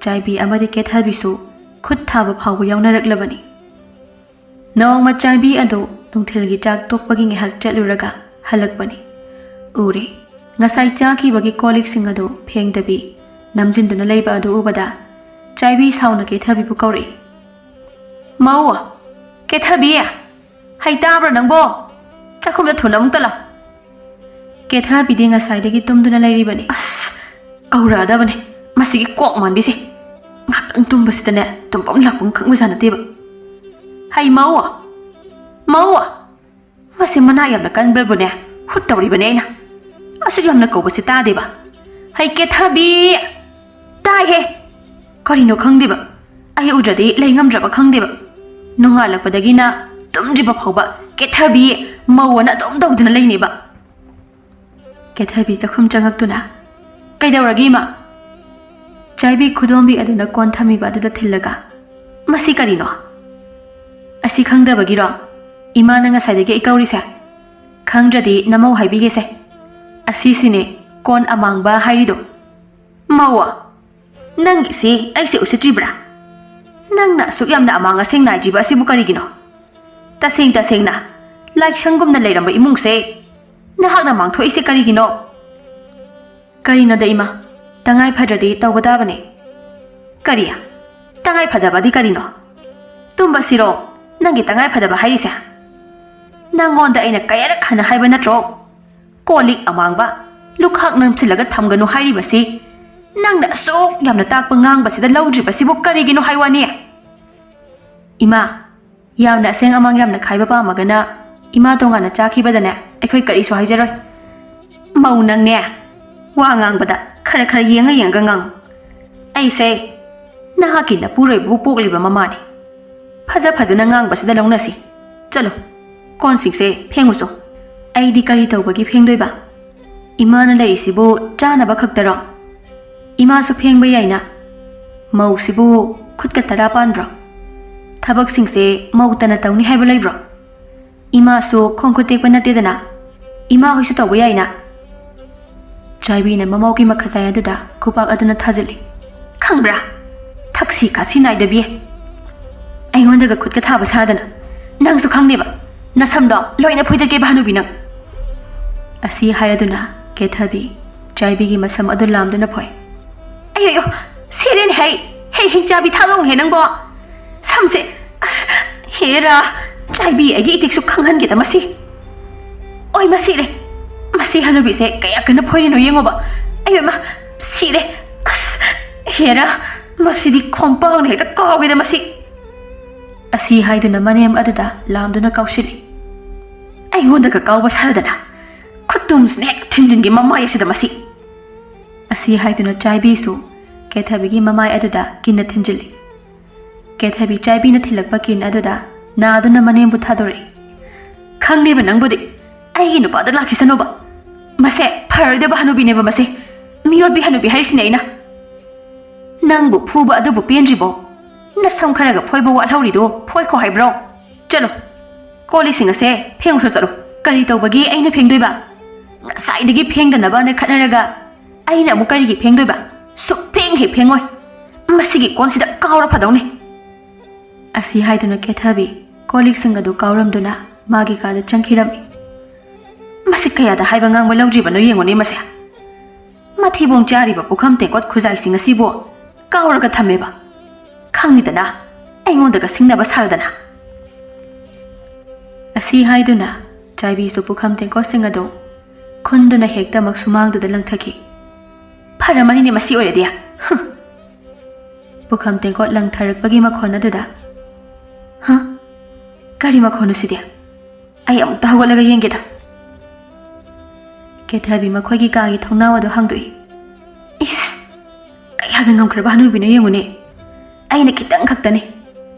ꯆꯥꯏꯕꯤ ꯑꯃꯗꯤ ꯀꯦꯊꯕꯤꯁꯨ ꯈꯨꯠ ꯊꯥꯕ ꯐꯥꯎꯕ ꯌꯥꯎꯅꯔꯛꯂꯕꯅꯤ꯫ ꯅꯣꯡꯃ ꯆꯥꯏꯕꯤ ꯑꯗꯨ ꯅꯨꯡꯊꯤꯜꯒꯤ ꯆꯥꯛ ꯇꯣꯛꯄꯒꯤ ꯉꯥꯏꯍꯥꯛ ꯆꯠꯂꯨꯔꯒ ꯍꯜꯂꯛꯄꯅꯤ꯫ ꯎꯔꯦ, ꯉꯁꯥꯏ ꯆꯥꯈꯤꯕꯒꯤ ꯀꯣꯜ ꯂꯤꯛꯁꯤꯡ ꯑꯗꯨ ꯐꯦꯡꯗꯕꯤ ꯅꯝꯖꯤꯟꯗꯨꯅ ꯂꯩꯕ ꯑꯗꯨ ꯎꯕꯗ ꯆꯥꯏꯕꯤ ꯁꯥꯎꯅ ꯀꯦꯊꯕꯤꯕꯨ ꯀꯧꯔꯛꯏ꯫ "ꯃꯧ! ꯀꯦꯊꯕꯤ! ꯍꯩ ꯇꯥꯕ꯭ꯔꯥ ꯅꯪꯕꯣ? ꯆꯥꯛꯈꯨꯝꯗ ꯊꯨꯅ ꯑꯃꯨꯛꯇ ꯂꯥꯛ"꯫ ꯀꯦꯊꯕꯤꯗꯤ ꯉꯁꯥꯏꯗꯒꯤ ꯇꯨꯝꯗꯨꯅ ꯂꯩꯔꯤꯕꯅꯤ꯫ ꯑꯁ! ꯀꯧꯔꯛꯑꯗꯕꯅꯦ꯫ ꯃꯁꯤꯒꯤ ꯀꯣꯛ ꯃꯥꯟꯕꯤꯁꯦ꯫ ꯉꯥꯛꯇꯪ ꯇꯨꯝꯕꯁꯤꯗꯅꯦ, ꯇꯨꯝꯐꯝ ꯂꯥꯛꯐꯝ ꯈꯪꯕꯖꯥꯠ ꯅꯠꯇꯦꯕ꯫ "ꯍꯩ ꯃꯧ! ꯃꯧ! ꯃꯁꯤ ꯃꯅꯥ ꯌꯥꯝꯅ ꯀꯟꯕ꯭ꯔꯕꯨꯅꯦ, ꯍꯨꯠ ꯇꯧꯔꯤꯕꯅꯦ ꯑꯩꯅ꯫ ꯑꯁꯨꯛ ꯌꯥꯝꯅ ꯀꯧꯕꯁꯦ ꯇꯥꯗꯦꯕ꯫ ꯍꯩ ꯀꯦꯊꯕꯤ! ꯇꯥꯏꯍꯦ! ꯀꯔꯤꯅꯣ ꯈꯪꯗꯦꯕ꯫ ꯑꯩ ꯎꯗ꯭ꯔꯗꯤ ꯂꯩ ꯉꯝꯗ꯭ꯔꯕ ꯈꯪꯗꯦꯕ꯫ ꯅꯣꯡꯉꯥꯜꯂꯛꯄꯗꯒꯤꯅ ꯇꯨꯝꯗ꯭ꯔꯤꯕ ꯐꯥꯎꯕ ꯀꯦꯊꯕꯤ, ꯃꯧ ꯑꯅ ꯑꯗꯨꯝ ꯇꯧꯗꯨꯅ ꯂꯩꯅꯦꯕ"꯫ ꯀꯦꯊꯕꯤ ꯆꯥꯛꯈꯨꯝ ꯆꯪꯉꯛꯇꯨꯅ, "ꯀꯩꯗꯧꯔꯒꯦ ꯏꯃꯥ?" ꯆꯥꯏꯕꯤ ꯈꯨꯗꯣꯝꯕꯤ ꯑꯗꯨꯅ ꯀꯣꯟ ꯊꯝꯃꯤꯕ ꯑꯗꯨꯗ ꯊꯤꯜꯂꯒ, "ꯃꯁꯤ ꯀꯔꯤꯅꯣ? ꯑꯁꯤ ꯈꯪꯗꯕꯒꯤꯔꯣ ꯏꯃꯥꯅ ꯉꯁꯥꯏꯗꯒꯤ ꯑꯩ ꯀꯧꯔꯤꯁꯦ? ꯈꯪꯗ꯭ꯔꯗꯤ ꯅꯃꯧ ꯍꯥꯏꯕꯤꯒꯦꯁꯦ꯫ ꯑꯁꯤꯁꯤꯅꯦ ꯀꯣꯟ ꯑꯃꯥꯡꯕ ꯍꯥꯏꯔꯤꯗꯣ"꯫ "ꯃꯧ, ꯅꯪꯒꯤꯁꯤ ꯑꯩꯁꯦ ꯎꯁꯤꯠꯇ꯭ꯔꯤꯕ꯭ꯔꯥ? ꯅꯪꯅ ꯑꯁꯨꯛ ꯌꯥꯝꯅ ꯑꯃꯥꯡ ꯑꯁꯦꯡ ꯅꯥꯏꯗ꯭ꯔꯤꯕ ꯑꯁꯤꯕꯨ ꯀꯔꯤꯒꯤꯅꯣ? ꯇꯁꯦꯡ ꯇꯁꯦꯡꯅ ꯂꯥꯏꯁꯪꯒꯨꯝꯅ ꯂꯩꯔꯝꯕ ꯏꯃꯨꯡꯁꯦ ꯅꯍꯥꯛꯅ ꯃꯥꯡꯊꯣꯛꯏꯁꯦ ꯀꯔꯤꯒꯤꯅꯣ?" "ꯀꯔꯤꯅꯣꯗ ꯏꯃꯥ, ꯇꯉꯥꯏ ꯐꯗ꯭ꯔꯗꯤ ꯇꯧꯕ ꯇꯥꯕꯅꯦ"꯫ "ꯀꯔꯤ? ꯇꯉꯥꯏ ꯐꯗꯕꯗꯤ ꯀꯔꯤꯅꯣ? ꯇꯨꯝꯕꯁꯤꯔꯣ ꯅꯪꯒꯤ ꯇꯉꯥꯏ ꯐꯗꯕ ꯍꯥꯏꯔꯤꯁꯦ? ꯅꯪꯉꯣꯟꯗ ꯑꯩꯅ ꯀꯌꯥꯔꯛ ꯍꯟꯅ ꯍꯥꯏꯕ ꯅꯠꯇ꯭ꯔꯣ? ꯀꯣꯜ ꯂꯤꯛ ꯑꯃꯥꯡꯕ, ꯂꯨꯈꯥꯛ ꯅꯝꯁꯤꯜꯂꯒ ꯊꯝꯒꯅꯨ ꯍꯥꯏꯔꯤꯕꯁꯤ ꯅꯪꯅ ꯑꯁꯨꯛ ꯌꯥꯝꯅ ꯇꯥꯛꯄ ꯉꯥꯡꯕꯁꯤꯗ ꯂꯧꯗ꯭ꯔꯤꯕꯁꯤꯕꯨ ꯀꯔꯤꯒꯤꯅꯣ ꯍꯥꯏ ꯋꯥꯅꯤ?" "ꯏꯃꯥ, ꯌꯥꯝꯅ ꯑꯁꯦꯡ ꯑꯃꯥꯡ ꯌꯥꯝꯅ ꯈꯥꯏꯕ ꯄꯥꯝꯃꯒꯅ ꯏꯃꯥ ꯇꯣꯉꯥꯟꯅ ꯆꯥꯈꯤꯕꯗꯅꯦ ꯑꯩꯈꯣꯏ ꯀꯔꯤꯁꯨ ꯍꯥꯏꯖꯔꯣꯏ꯫ ꯃꯧ ꯅꯪꯅꯦ, ꯋꯥ ꯉꯥꯡꯕꯗ ꯈꯔ ꯈꯔ ꯌꯦꯡꯉ ꯌꯦꯡꯉ ꯉꯥꯡꯉꯨ꯫ ꯑꯩꯁꯦ ꯅꯍꯥꯛꯀꯤ ꯅꯄꯨꯔꯣꯏꯕꯕꯨ ꯄꯣꯛꯂꯤꯕ ꯃꯃꯥꯅꯤ꯫ ꯐꯖ ꯐꯖꯅ ꯉꯥꯡꯕꯁꯤꯗ ꯂꯧꯅꯁꯤ꯫ ꯆꯠꯂꯣ, ꯀꯣꯟꯁꯤꯡꯁꯦ ꯐꯦꯡꯉꯨꯆꯣ꯫ ꯑꯩꯗꯤ ꯀꯔꯤ ꯇꯧꯕꯒꯤ ꯐꯦꯡꯗꯣꯏꯕ? ꯏꯃꯥꯅ ꯂꯩꯔꯤꯁꯤꯕꯨ ꯆꯥꯅꯕ ꯈꯛꯇꯔꯣ? ꯏꯃꯥꯁꯨ ꯐꯦꯡꯕ ꯌꯥꯏꯅ꯫ ꯃꯧꯁꯤꯕꯨ ꯈꯨꯠꯀ ꯇꯔꯥ ꯄꯥꯟꯕ꯭ꯔꯣ? ꯊꯕꯛꯁꯤꯡꯁꯦ ꯃꯧꯇꯅ ꯇꯧꯅꯤ ꯍꯥꯏꯕ ꯂꯩꯕ꯭ꯔꯣ? ꯏꯃꯥꯁꯨ ꯈꯣꯡ ꯈꯨꯠ ꯇꯦꯛꯄ ꯅꯠꯇꯦꯗꯅ꯫ ꯏꯃꯥ ꯍꯣꯏꯁꯨ ꯇꯧꯕ ꯌꯥꯏꯅ꯫ ꯆꯥꯏꯕꯤꯅ ꯃꯃꯧꯒꯤ ꯃꯈꯖꯥꯏ ꯑꯗꯨꯗ ꯈꯨꯕꯥꯛ ꯑꯗꯨꯅ ꯊꯥꯖꯤꯜꯂꯤ꯫ ꯈꯪꯕ꯭ꯔꯥ? ꯊꯛꯁꯤ ꯈꯥꯁꯤ ꯅꯥꯏꯗꯕꯤ꯫ ꯑꯩꯉꯣꯟꯗꯒ ꯈꯨꯠꯀ ꯊꯥꯕ ꯁꯥꯗꯅ꯫ ꯅꯪꯁꯨ ꯈꯪꯅꯦꯕ꯫ ꯅꯁꯝꯗꯣ ꯂꯣꯏꯅ ꯐꯣꯏꯗꯠꯀꯦꯕ ꯍꯅꯨꯕꯤ ꯅꯪ꯫ ꯑꯁꯤ ꯍꯥꯏꯔꯗꯨꯅ ꯀꯦꯊꯕꯤ ꯆꯥꯏꯕꯤꯒꯤ ꯃꯁꯝ ꯑꯗꯨ ꯂꯥꯝꯗꯨꯅ ꯐꯣꯏ꯫ ꯑꯌꯣ, ꯁꯦꯔꯦꯅꯦ ꯍꯩ꯫ ꯍꯩ ꯍꯤꯡꯆꯥꯕꯤ ꯊꯥꯗꯧꯅꯦ ꯅꯪꯕꯣ꯫ ꯁꯝꯁꯦ, ꯑꯁ, ꯍꯦꯔꯥ, ꯆꯥꯏꯕꯤ ꯑꯩꯒꯤ ꯏꯇꯤꯛꯁꯨ ꯈꯪꯍꯟꯒꯦꯗ ꯃꯁꯤ꯫ ꯑꯣꯏ, ꯃꯁꯤꯔꯦ꯫ ꯃꯁꯤ ꯍꯅꯨꯕꯤꯁꯦ ꯀꯌꯥ ꯀꯟꯅ ꯐꯣꯏꯔꯤꯅꯣ ꯌꯦꯡꯉꯣꯕ꯫ ꯑꯌꯣ ꯏꯃꯥ, ꯁꯤꯔꯦ꯫ ꯑꯁ, ꯍꯦꯔꯥ, ꯃꯁꯤꯗꯤ ꯈꯣꯝꯄꯥꯛꯅ ꯍꯦꯛꯇ ꯀꯥꯎꯒꯦꯗ ꯃꯁꯤ꯫ ꯑꯁꯤ ꯍꯥꯏꯗꯨꯅ ꯃꯅꯦꯝ ꯑꯗꯨꯗ ꯂꯥꯝꯗꯨꯅ ꯀꯥꯎꯁꯤꯜꯂꯤ꯫ ꯑꯩꯉꯣꯟꯗꯒ ꯀꯥꯎꯕ ꯁꯥꯗꯅ ꯈꯨꯠꯇꯨꯝꯁꯤꯅ ꯍꯦꯛ ꯊꯤꯟꯖꯤꯟꯒꯦ ꯃꯃꯥꯏ ꯑꯁꯤꯗ ꯃꯁꯤ꯫ ꯑꯁꯤ ꯍꯥꯏꯗꯨꯅ ꯆꯥꯏꯕꯤꯁꯨ ꯀꯦꯊꯕꯤꯒꯤ ꯃꯃꯥꯏ ꯑꯗꯨꯗ ꯀꯤꯟꯅ ꯊꯤꯟꯖꯤꯜꯂꯤ꯫ ꯀꯦꯊꯕꯤ ꯆꯥꯏꯕꯤꯅ ꯊꯤꯜꯂꯛꯄ ꯀꯤꯟ ꯑꯗꯨꯗ ꯅꯥꯗꯨꯅ ꯃꯅꯦꯝꯕꯨ ꯊꯥꯗꯣꯔꯛꯏ꯫ ꯈꯪꯂꯤꯕ ꯅꯪꯕꯨꯗꯤ꯫ ꯑꯩꯒꯤ ꯅꯨꯄꯥꯗ ꯂꯥꯛꯈꯤꯁꯅꯨꯕ꯫ ꯃꯁꯦ ꯐꯔꯣꯏꯗꯕ ꯍꯅꯨꯕꯤꯅꯦꯕ ꯃꯁꯦ꯫ ꯃꯤꯑꯣꯠꯄꯤ ꯍꯅꯨꯕꯤ ꯍꯥꯏꯔꯤꯁꯤꯅꯦ ꯑꯩꯅ꯫ ꯅꯪꯕꯨ ꯐꯨꯕ ꯑꯗꯨꯕꯨ ꯄꯦꯟꯗ꯭ꯔꯤꯕꯣ? ꯅꯁꯝ ꯈꯔꯒ ꯐꯣꯏꯕ ꯋꯥꯠꯍꯧꯔꯤꯗꯣ ꯐꯣꯏꯈꯣ ꯍꯥꯏꯕ꯭ꯔꯣ? ꯆꯠꯂꯣ, ꯀꯣꯜ ꯂꯤꯛꯁꯤꯡ ꯑꯁꯦ ꯐꯦꯡꯉꯨꯁꯨ ꯆꯠꯂꯣ꯫ ꯀꯔꯤ ꯇꯧꯕꯒꯤ ꯑꯩꯅ ꯐꯦꯡꯗꯣꯏꯕ? ꯉꯁꯥꯏꯗꯒꯤ ꯐꯦꯡꯗꯅꯕꯅ ꯈꯠꯅꯔꯒ ꯑꯩꯅ ꯑꯃꯨꯛ ꯀꯔꯤꯒꯤ ꯐꯦꯡꯗꯣꯏꯕ? ꯁꯨꯛ ꯐꯦꯡ ꯍꯦꯛ ꯐꯦꯡꯉꯣꯏ꯫ ꯃꯁꯤꯒꯤ ꯀꯣꯟꯁꯤꯗ ꯀꯥꯎꯔ ꯐꯗꯧꯅꯤ꯫ ꯑꯁꯤ ꯍꯥꯏꯗꯨꯅ ꯀꯦꯊꯕꯤ ꯀꯣꯜ ꯂꯤꯛꯁꯤꯡ ꯑꯗꯨ ꯀꯥꯎꯔꯝꯗꯨꯅ ꯃꯥꯒꯤ ꯀꯥꯗ ꯆꯪꯈꯤꯔꯝꯃꯤ꯫ ꯃꯁꯤ ꯀꯌꯥꯗ ꯍꯥꯏꯕ ꯉꯥꯡꯕ ꯂꯧꯗ꯭ꯔꯤꯕꯅꯣ ꯌꯦꯡꯉꯨꯅꯦ ꯃꯁꯦ꯫ ꯃꯊꯤꯕꯣꯡ ꯆꯥꯔꯤꯕ ꯄꯨꯈꯝ ꯇꯦꯡꯀꯣꯠ ꯈꯨꯖꯥꯏꯁꯤꯡ ꯑꯁꯤꯕꯨ ꯀꯥꯎꯔꯒ ꯊꯝꯃꯦꯕ꯫ ꯈꯪꯉꯤꯗꯅ, ꯑꯩꯉꯣꯟꯗꯒ ꯁꯤꯡꯅꯕ ꯁꯥꯔꯗꯅ꯫ ꯑꯁꯤ ꯍꯥꯏꯗꯨꯅ ꯆꯥꯏꯕꯤꯁꯨ ꯄꯨꯈꯝ ꯇꯦꯡꯀꯣꯠꯁꯤꯡ ꯑꯗꯨ ꯈꯨꯟꯗꯨꯅ ꯍꯦꯛꯇꯃꯛ ꯁꯨꯃꯥꯡꯗꯨꯗ ꯂꯪꯊꯈꯤ꯫ ꯐꯔꯝꯃꯅꯤꯅꯦ ꯃꯁꯤ ꯑꯣꯏꯔꯗꯤ꯫ ꯍꯨꯝ꯫ ꯄꯨꯈꯝ ꯇꯦꯡꯀꯣꯠ ꯂꯪꯊꯔꯛꯄꯒꯤ ꯃꯈꯣꯟ ꯑꯗꯨꯗ, ꯍ? ꯀꯔꯤ ꯃꯈꯣꯟꯅꯣ ꯁꯤꯗꯤ? ꯑꯩ ꯑꯃꯨꯛꯇ ꯍꯧꯒꯠꯂꯒ ꯌꯦꯡꯒꯦꯗ꯫ ꯀꯦꯊꯕꯤ ꯃꯈꯣꯏꯒꯤ ꯀꯥꯒꯤ ꯊꯣꯡꯅꯥꯎ ꯑꯗꯨ ꯍꯥꯡꯗꯣꯛꯏ꯫ ꯏꯁ! ꯀꯌꯥꯗ ꯉꯝꯈ꯭ꯔꯕ ꯍꯅꯨꯕꯤꯅꯣ ꯌꯦꯡꯉꯨꯅꯦ꯫ ꯑꯩꯅ ꯈꯤꯇꯪ ꯈꯛꯇꯅꯤ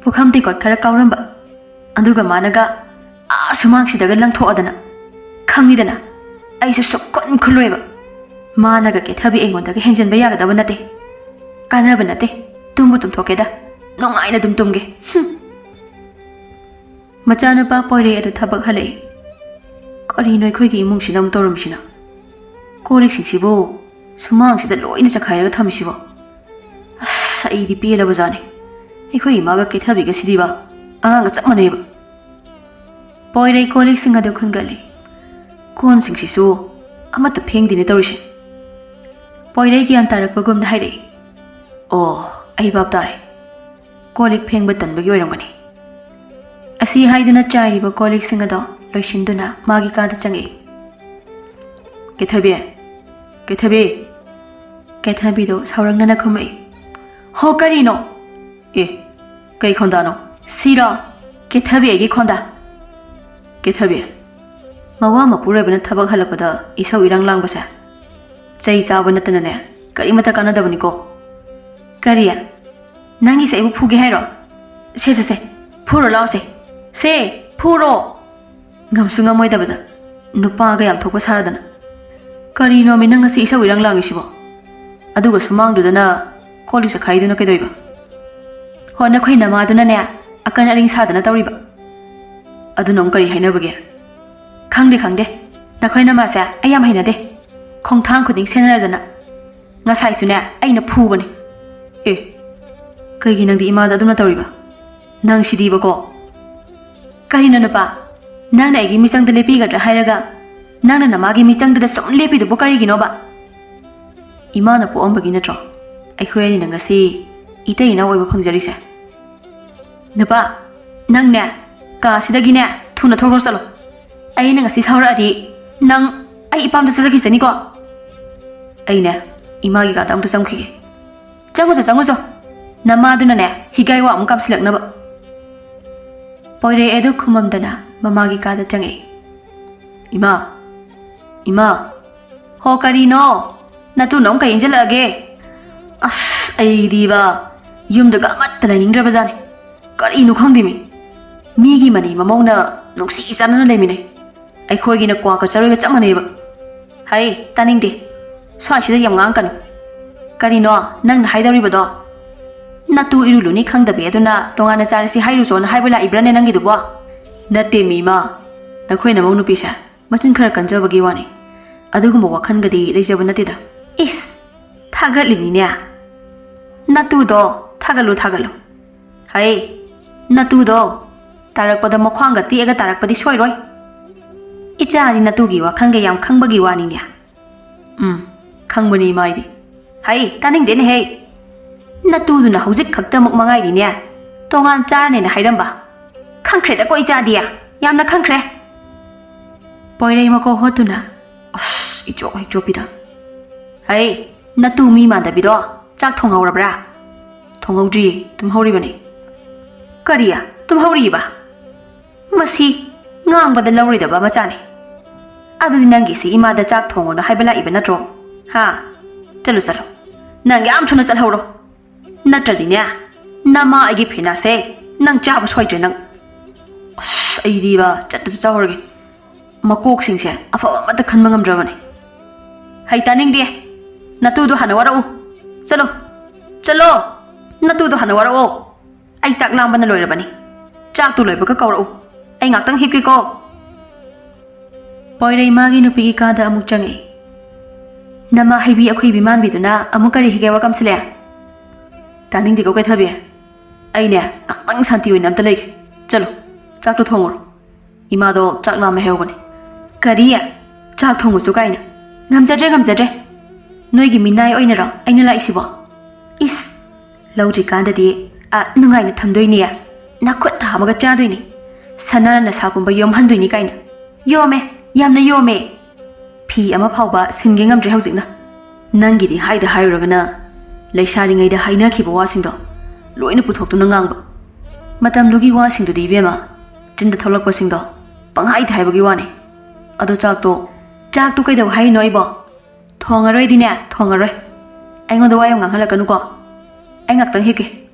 ꯄꯨꯈꯝ ꯇꯦꯡꯀꯣꯠ ꯈꯔ ꯀꯥꯎꯔꯝꯕ꯫ ꯑꯗꯨꯒ ꯃꯥꯅꯒ ꯑꯥ ꯁꯨꯃꯥꯡꯁꯤꯗꯒ ꯂꯪꯊꯣꯛꯑꯗꯅ꯫ ꯈꯪꯉꯤꯗꯅ, ꯑꯩꯁꯨ ꯁꯨꯛꯈꯨꯟ ꯈꯨꯜꯂꯣꯏꯕ꯫ ꯃꯥꯅꯒ ꯀꯦꯊꯕꯤ ꯑꯩꯉꯣꯟꯗꯒ ꯍꯦꯟꯖꯤꯟꯕ ꯌꯥꯒꯗꯕ ꯅꯠꯇꯦ꯫ ꯀꯥꯟꯅꯕ ꯅꯠꯇꯦ꯫ ꯇꯨꯝꯕꯨ ꯇꯨꯝꯊꯣꯛꯀꯦꯗ꯫ ꯅꯨꯡꯉꯥꯏꯅ ꯑꯗꯨꯝ ꯇꯨꯝꯒꯦ꯫ ꯍꯨꯝ꯫ ꯃꯆꯥꯅꯨꯄꯥ ꯄꯣꯏꯔꯩ ꯑꯗꯨ ꯊꯕꯛ ꯍꯜꯂꯛꯏ꯫ ꯀꯔꯤꯅꯣ ꯑꯩꯈꯣꯏꯒꯤ ꯏꯃꯨꯡꯁꯤꯅ ꯑꯃꯨꯛ ꯇꯧꯔꯝꯃꯤꯁꯤꯅ? ꯀꯣꯜ ꯂꯤꯛꯁꯤꯡꯁꯤꯕꯨ ꯁꯨꯃꯥꯡꯁꯤꯗ ꯂꯣꯏꯅ ꯆꯈꯥꯏꯔꯒ ꯊꯝꯃꯤꯁꯤꯕꯣ? ꯑꯁ, ꯑꯩꯗꯤ ꯄꯦꯜꯂꯕ ꯖꯥꯠꯅꯤ꯫ ꯑꯩꯈꯣꯏ ꯏꯃꯥꯒ ꯀꯦꯊꯕꯤꯒ ꯁꯤꯗꯤꯕ ꯑꯉꯥꯡꯒ ꯆꯞ ꯃꯥꯟꯅꯩꯕ꯫ ꯄꯣꯏꯔꯩ ꯀꯣꯜ ꯂꯤꯛꯁꯤꯡ ꯑꯗꯨ ꯈꯨꯟꯒꯠꯂꯤ꯫ ꯀꯣꯟꯁꯤꯡꯁꯤꯁꯨ ꯑꯃꯠꯇ ꯐꯦꯡꯗꯦꯅꯦ ꯇꯧꯔꯤꯁꯦ꯫ ꯄꯣꯏꯔꯩ ꯒ꯭ꯌꯥꯟ ꯇꯥꯔꯛꯄꯒꯨꯝꯅ ꯍꯥꯏꯔꯛꯏ꯫ ꯑꯣ, ꯑꯩ ꯚꯥꯞ ꯇꯥꯔꯦ꯫ ꯀꯣꯜ ꯂꯤꯛ ꯐꯦꯡꯕ ꯇꯟꯕꯒꯤ ꯑꯣꯏꯔꯝꯒꯅꯤ꯫ ꯑꯁꯤ ꯍꯥꯏꯗꯨꯅ ꯆꯥꯏꯔꯤꯕ ꯀꯣꯜ ꯂꯤꯛꯁꯤꯡ ꯑꯗꯣ ꯂꯣꯏꯁꯤꯟꯗꯨꯅ ꯃꯥꯒꯤ ꯀꯥꯗ ꯆꯪꯉꯛꯏ꯫ ꯀꯦꯊꯕꯤ, ꯀꯦꯊꯕꯤ꯫ ꯀꯦꯊꯕꯤꯗꯣ ꯁꯥꯎꯔꯛꯅꯅ ꯈꯨꯝꯃꯛꯏ꯫ ꯍꯣ, ꯀꯔꯤꯅꯣ? ꯑꯦ, ꯀꯩ ꯈꯣꯟꯗꯥꯅꯣ? ꯁꯤꯔꯣ? ꯀꯦꯊꯕꯤ ꯑꯩꯒꯤ ꯈꯣꯟꯗꯥ꯫ ꯀꯦꯊꯕꯤ, ꯃꯋꯥ ꯃꯄꯨꯔꯣꯏꯕꯅ ꯊꯕꯛ ꯍꯜꯂꯛꯄꯗ ꯏꯁꯧ ꯏꯔꯥꯡ ꯂꯥꯡꯕꯁꯦ ꯆꯩ ꯆꯥꯕ ꯅꯠꯇꯅꯅꯦ ꯀꯔꯤꯃꯠꯇ ꯀꯥꯟꯅꯗꯕꯅꯤꯀꯣ꯫ ꯀꯔꯤ? ꯅꯪꯒꯤꯁꯦ ꯑꯩꯕꯨ ꯐꯨꯒꯦ ꯍꯥꯏꯔꯣ? ꯁꯦ, ꯁꯦ, ꯁꯦ, ꯐꯨꯔꯣ ꯂꯥꯛꯑꯣꯁꯦ꯫ ꯁꯦ, ꯐꯨꯔꯣ꯫ ꯉꯝꯁꯨ ꯉꯝꯃꯣꯏꯗꯕꯗ ꯅꯨꯄꯥꯒ ꯌꯥꯝ ꯊꯣꯛꯄ ꯁꯥꯔꯗꯅ꯫ ꯀꯔꯤꯅꯣꯃꯤ ꯅꯪ ꯉꯁꯤ ꯏꯁꯧ ꯏꯔꯥꯡ ꯂꯥꯡꯉꯤꯁꯤꯕꯣ? ꯑꯗꯨꯒ ꯁꯨꯃꯥꯡꯗꯨꯗꯅ ꯀꯣꯜ ꯂꯤꯛ ꯆꯈꯥꯏꯗꯨꯅ ꯀꯩꯗꯧꯏꯕ? ꯍꯣ, ꯅꯈꯣꯏ ꯅꯃꯥꯗꯨꯅꯅꯦ ꯑꯀꯟ ꯑꯔꯤꯡ ꯁꯥꯗꯅ ꯇꯧꯔꯤꯕ꯫ ꯑꯗꯨꯅ ꯑꯃꯨꯛ ꯀꯔꯤ ꯍꯥꯏꯅꯕꯒꯦ? ꯈꯪꯗꯦ, ꯈꯪꯗꯦ꯫ ꯅꯈꯣꯏ ꯅꯃꯥꯁꯦ ꯑꯩ ꯌꯥꯝ ꯍꯩꯅꯗꯦ꯫ ꯈꯣꯡꯊꯥꯡ ꯈꯨꯗꯤꯡ ꯁꯦꯟꯅꯔꯗꯅ꯫ ꯉꯁꯥꯏꯁꯨꯅꯦ ꯑꯩꯅ ꯐꯨꯕꯅꯦ꯫ ꯑꯦ, ꯀꯩꯒꯤ ꯅꯪꯗꯤ ꯏꯃꯥꯗ ꯑꯗꯨꯝꯅ ꯇꯧꯔꯤꯕ? ꯅꯪ ꯁꯤꯗꯤꯕꯀꯣ꯫ ꯀꯔꯤꯅꯣ ꯅꯨꯄꯥ? ꯅꯪꯅ ꯑꯩꯒꯤ ꯃꯤꯆꯪꯗ ꯂꯦꯞꯄꯤꯒꯗ꯭ꯔꯥ ꯍꯥꯏꯔꯒ ꯅꯪꯅ ꯅꯃꯥꯒꯤ ꯃꯤꯆꯪꯗꯨꯗ ꯁꯨꯝ ꯂꯦꯞꯄꯤꯗꯨꯕꯨ ꯀꯔꯤꯒꯤꯅꯣꯕ? ꯏꯃꯥꯅ ꯄꯣꯛꯑꯝꯕꯒꯤ ꯅꯠꯇ꯭ꯔꯣ ꯑꯩꯈꯣꯏ ꯑꯅꯤꯅ ꯉꯁꯤ ꯏꯇꯩ ꯏꯅꯥꯎ ꯑꯣꯏꯕ ꯐꯪꯖꯔꯤꯁꯦ? ꯅꯨꯄꯥ, ꯅꯪꯅꯦ ꯀꯥꯁꯤꯗꯒꯤꯅꯦ ꯊꯨꯅ ꯊꯣꯛꯈ꯭ꯔꯣ ꯆꯠꯂꯣ꯫ ꯑꯩꯅ ꯉꯁꯤ ꯁꯥꯎꯔꯛꯑꯗꯤ ꯅꯪ ꯑꯩ ꯏꯄꯥꯝꯗ ꯆꯠꯆꯈꯤꯁꯅꯤꯀꯣ꯫ ꯑꯩꯅꯦ ꯏꯃꯥꯒꯤ ꯀꯥꯗ ꯑꯃꯨꯛꯇ ꯆꯪꯈꯤꯒꯦ꯫ ꯆꯪꯉꯨꯆꯣ, ꯆꯪꯉꯨꯆꯣ꯫ ꯅꯃꯥꯗꯨꯅꯅꯦ ꯍꯤꯒꯥꯏ ꯋꯥ ꯑꯃꯨꯛ ꯀꯥꯞꯁꯤꯜꯂꯛꯅꯕ꯫ ꯄꯣꯏꯔꯩ ꯑꯗꯨ ꯈꯨꯝꯃꯝꯗꯅ ꯃꯃꯥꯒꯤ ꯀꯥꯗ ꯆꯪꯉꯛꯏ꯫ "ꯏꯃꯥ, ꯏꯃꯥ, ꯍꯣ, ꯀꯔꯤꯅꯣ? ꯅꯇꯨꯅ ꯑꯃꯨꯛ ꯀꯩ ꯏꯟꯁꯤꯜꯂꯛꯑꯒꯦ? ꯑꯁ, ꯑꯩꯗꯤꯕ ꯌꯨꯝꯗꯒ ꯑꯃꯠꯇ ꯂꯩꯅꯤꯡꯗ꯭ꯔꯕꯖꯥꯠꯅꯤ꯫ ꯀꯔꯤꯅꯣ ꯈꯪꯗꯦꯃꯤ꯫ ꯃꯤꯒꯤ ꯃꯅꯤ ꯃꯃꯧꯅ ꯅꯨꯡꯁꯤ ꯆꯥꯟꯅꯅ ꯂꯩꯃꯤꯟꯅꯩ꯫ ꯑꯩꯈꯣꯏꯒꯤꯅ ꯀ꯭ꯋꯥꯒ ꯆꯔꯣꯏꯒ ꯆꯞ ꯃꯥꯟꯅꯩꯕ꯫ ꯍꯩ, ꯇꯥꯅꯤꯡꯗꯦ꯫ ꯁ꯭ꯋꯥꯏꯁꯤꯗ ꯌꯥꯝ ꯉꯥꯡꯀꯅꯨ꯫ ꯀꯔꯤꯅꯣ ꯅꯪꯅ ꯍꯥꯏꯗꯧꯔꯤꯕꯗꯣ? ꯅꯇꯨ ꯏꯔꯨ ꯂꯨꯅꯤ ꯈꯪꯗꯕꯤ ꯑꯗꯨꯅ ꯇꯣꯉꯥꯟꯅ ꯆꯥꯔꯁꯤ ꯍꯥꯏꯔꯨꯆꯣꯅ ꯍꯥꯏꯕ ꯂꯥꯛꯏꯕ꯭ꯔꯥꯅꯦ ꯅꯪꯒꯤꯗꯨꯕꯣ?" "ꯅꯠꯇꯦ ꯃꯤ ꯏꯃꯥ, ꯅꯈꯣꯏ ꯅꯃꯧ ꯅꯨꯄꯤꯁꯦ ꯃꯆꯤꯟ ꯈꯔ ꯀꯟꯖꯕꯒꯤ ꯋꯥꯅꯤ꯫ ꯑꯗꯨꯒꯨꯝꯕ ꯋꯥꯈꯜꯒꯗꯤ ꯂꯩꯖꯕ ꯅꯠꯇꯦꯗ꯫" "ꯏꯁ, ꯊꯥꯒꯠꯂꯤꯅꯤꯅꯦ꯫ ꯅꯇꯨꯗꯣ ꯊꯥꯒꯠꯂꯨ, ꯊꯥꯒꯠꯂꯨ꯫ ꯍꯩ, ꯅꯇꯨꯗꯣ ꯇꯥꯔꯛꯄꯗ ꯃꯈ꯭ꯋꯥꯡꯒ ꯇꯦꯛꯑꯒ ꯇꯥꯔꯛꯄꯗꯤ ꯁꯣꯏꯔꯣꯏ꯫ ꯏꯆꯥꯗꯤ ꯅꯇꯨꯒꯤ ꯋꯥꯈꯜꯒ ꯌꯥꯝ ꯈꯪꯕꯒꯤ ꯋꯥꯅꯤꯅꯦ꯫" "ꯎꯝ, ꯈꯪꯕꯅꯤ ꯏꯃꯥ ꯑꯩꯗꯤ꯫" "ꯍꯩ, ꯇꯥꯅꯤꯡꯗꯦꯅꯦ ꯍꯩ꯫ ꯅꯇꯨꯗꯨꯅ ꯍꯧꯖꯤꯛ ꯈꯛꯇꯃꯛ ꯃꯉꯥꯏꯔꯤꯅꯦ ꯇꯣꯉꯥꯟ ꯆꯥꯔꯅꯦꯅ ꯍꯥꯏꯔꯝꯕ꯫ ꯈꯪꯈ꯭ꯔꯦꯗꯀꯣ ꯏꯆꯥꯗꯤ, ꯌꯥꯝꯅ ꯈꯪꯈ꯭ꯔꯦ꯫" ꯄꯣꯏꯔꯩ ꯃꯀꯣꯛ ꯍꯣꯠꯇꯨꯅ, "ꯑꯁ, ꯏꯆꯣꯞ ꯍꯦꯛ ꯆꯣꯞꯄꯤꯗ꯫ ꯍꯩ, ꯅꯇꯨ ꯃꯤ ꯃꯥꯟꯗꯕꯤꯗꯣ, ꯆꯥꯛ ꯊꯣꯡꯍꯧꯔꯕ꯭ꯔꯥ?" "ꯊꯣꯡꯍꯧꯗ꯭ꯔꯤꯌꯦ, ꯇꯨꯝꯍꯧꯔꯤꯕꯅꯤ꯫" "ꯀꯔꯤ? ꯇꯨꯝꯍꯧꯔꯤꯕ? ꯃꯁꯤ ꯉꯥꯡꯕꯗ ꯂꯧꯔꯣꯏꯗꯕ ꯃꯆꯥꯅꯤ꯫ ꯑꯗꯨꯗꯤ ꯅꯪꯒꯤꯁꯤ ꯏꯃꯥꯗ ꯆꯥꯛ ꯊꯣꯡꯉꯣꯅ ꯍꯥꯏꯕ ꯂꯥꯛꯏꯕ ꯅꯠꯇ꯭ꯔꯣ? ꯍꯥ? ꯆꯠꯂꯨ, ꯆꯠꯂꯨ꯫ ꯅꯪ ꯌꯥꯝ ꯊꯨꯅ ꯆꯠꯍꯧꯔꯣ꯫ ꯅꯠꯇ꯭ꯔꯗꯤꯅꯦ, ꯅꯃꯥ ꯑꯩꯒꯤ ꯐꯦꯅꯥꯁꯦ ꯅꯪ ꯆꯥꯕ ꯁꯣꯏꯗ꯭ꯔꯦ ꯅꯪ꯫" ꯑꯁ, ꯑꯩꯗꯤꯕ ꯆꯠꯇ ꯆꯠꯆꯍꯧꯔꯒꯦ꯫ ꯃꯀꯣꯛꯁꯤꯡꯁꯦ ꯑꯐꯕ ꯑꯃꯠꯇ ꯈꯟꯕ ꯉꯝꯗ꯭ꯔꯕꯅꯦ꯫ "ꯍꯩ, ꯇꯥꯅꯤꯡꯗꯦ꯫ ꯅꯇꯨꯗꯣ ꯍꯥꯟꯅ ꯋꯥꯔꯛꯎ꯫ ꯆꯠꯂꯣ, ꯆꯠꯂꯣ꯫ ꯅꯇꯨꯗꯣ ꯍꯥꯟꯅ ꯋꯥꯔꯛꯑꯣ꯫ ꯑꯩ ꯆꯥꯛ ꯂꯥꯝꯕꯅ ꯂꯣꯏꯔꯕꯅꯤ꯫ ꯆꯥꯛꯇꯨ ꯂꯣꯏꯕꯒ ꯀꯧꯔꯛꯎ꯫ ꯑꯩ ꯉꯥꯛꯇꯪ ꯍꯤꯞꯀꯦꯀꯣ꯫" ꯄꯣꯏꯔꯩ ꯃꯥꯒꯤ ꯅꯨꯄꯤꯒꯤ ꯀꯥꯗ ꯑꯃꯨꯛ ꯆꯪꯉꯛꯏ꯫ "ꯅꯃꯥ ꯍꯩꯕꯤ ꯑꯩꯈꯣꯏ ꯏꯕꯤꯃꯥꯟꯕꯤꯗꯨꯅ ꯑꯃꯨꯛ ꯀꯔꯤ ꯍꯤꯒꯦ ꯋꯥꯀꯝꯁꯤꯜꯂꯦ?" "ꯇꯥꯅꯤꯡꯗꯦꯀꯣ ꯀꯩꯊꯕꯤ꯫ ꯑꯩꯅꯦ ꯉꯥꯛꯇꯪ ꯁꯥꯟꯇꯤ ꯑꯣꯏꯅ ꯑꯝꯇ ꯂꯩꯒꯦ꯫ ꯆꯠꯂꯣ, ꯆꯥꯛꯇꯣ ꯊꯣꯡꯉꯨꯔꯣ꯫ ꯏꯃꯥꯗꯣ ꯆꯥꯛ ꯂꯥꯝꯃꯦ ꯍꯥꯏꯍꯧꯕꯅꯦ꯫" "ꯀꯔꯤ? ꯆꯥꯛ ꯊꯣꯡꯉꯨꯁꯨ ꯀꯥꯏꯅ? ꯉꯝꯖꯗ꯭ꯔꯦ, ꯉꯝꯖꯗ꯭ꯔꯦ꯫ ꯅꯣꯏꯒꯤ ꯃꯤꯅꯥꯏ ꯑꯣꯏꯅꯔꯣ ꯑꯩꯅ ꯂꯥꯛꯏꯁꯤꯕꯣ? ꯏꯁ, ꯂꯧꯗ꯭ꯔꯤꯀꯥꯟꯗꯗꯤ, ꯑ, ꯅꯨꯡꯉꯥꯏꯅ ꯊꯝꯗꯣꯏꯅꯦ꯫ ꯅꯈꯨꯠ ꯊꯥ ꯑꯃꯒ ꯆꯥꯗꯣꯏꯅꯤ꯫ ꯁꯅꯥꯅ ꯅꯁꯥ ꯄꯨꯝꯕ ꯌꯣꯝꯍꯟꯗꯣꯏꯅꯤ ꯀꯥꯏꯅ꯫ ꯌꯣꯝꯃꯦ, ꯌꯥꯝꯅ ꯌꯣꯝꯃꯦ꯫ ꯐꯤ ꯑꯃ ꯐꯥꯎꯕ ꯁꯤꯟꯒꯦ ꯉꯝꯗ꯭ꯔꯦ ꯍꯧꯖꯤꯛꯅ꯫ ꯅꯪꯒꯤꯗꯤ ꯍꯥꯏꯗ ꯍꯥꯏꯔꯨꯔꯒꯅ ꯂꯩꯁꯥꯔꯤꯉꯩꯗ ꯍꯥꯏꯅꯈꯤꯕ ꯋꯥꯁꯤꯡꯗꯣ ꯂꯣꯏꯅ ꯄꯨꯊꯣꯛꯇꯨꯅ ꯉꯥꯡꯕ꯫ ꯃꯇꯝꯗꯨꯒꯤ ꯋꯥꯁꯤꯡꯗꯨꯗꯤ ꯏꯕꯦꯝꯃ, ꯆꯤꯟꯗ ꯊꯣꯛꯂꯛꯄꯁꯤꯡꯗꯣ ꯄꯪꯍꯥꯏꯗ ꯍꯥꯏꯕꯒꯤ ꯋꯥꯅꯤ꯫ ꯑꯗꯣ ꯆꯥꯛꯇꯣ, ꯆꯥꯛꯇꯣ ꯀꯩꯗꯧ ꯍꯥꯏꯅꯣ ꯑꯩꯕꯣ? ꯊꯣꯡꯉꯔꯣꯏꯗꯤꯅꯦ, ꯊꯣꯡꯉꯔꯣꯏ꯫ ꯑꯩꯉꯣꯟꯗ ꯋꯥ ꯌꯥꯝ ꯉꯥꯡꯍꯜꯂꯛꯀꯅꯨꯀꯣ꯫ ꯑꯩ ꯉꯥꯛꯇꯪ ꯍꯤꯞꯀꯦ꯫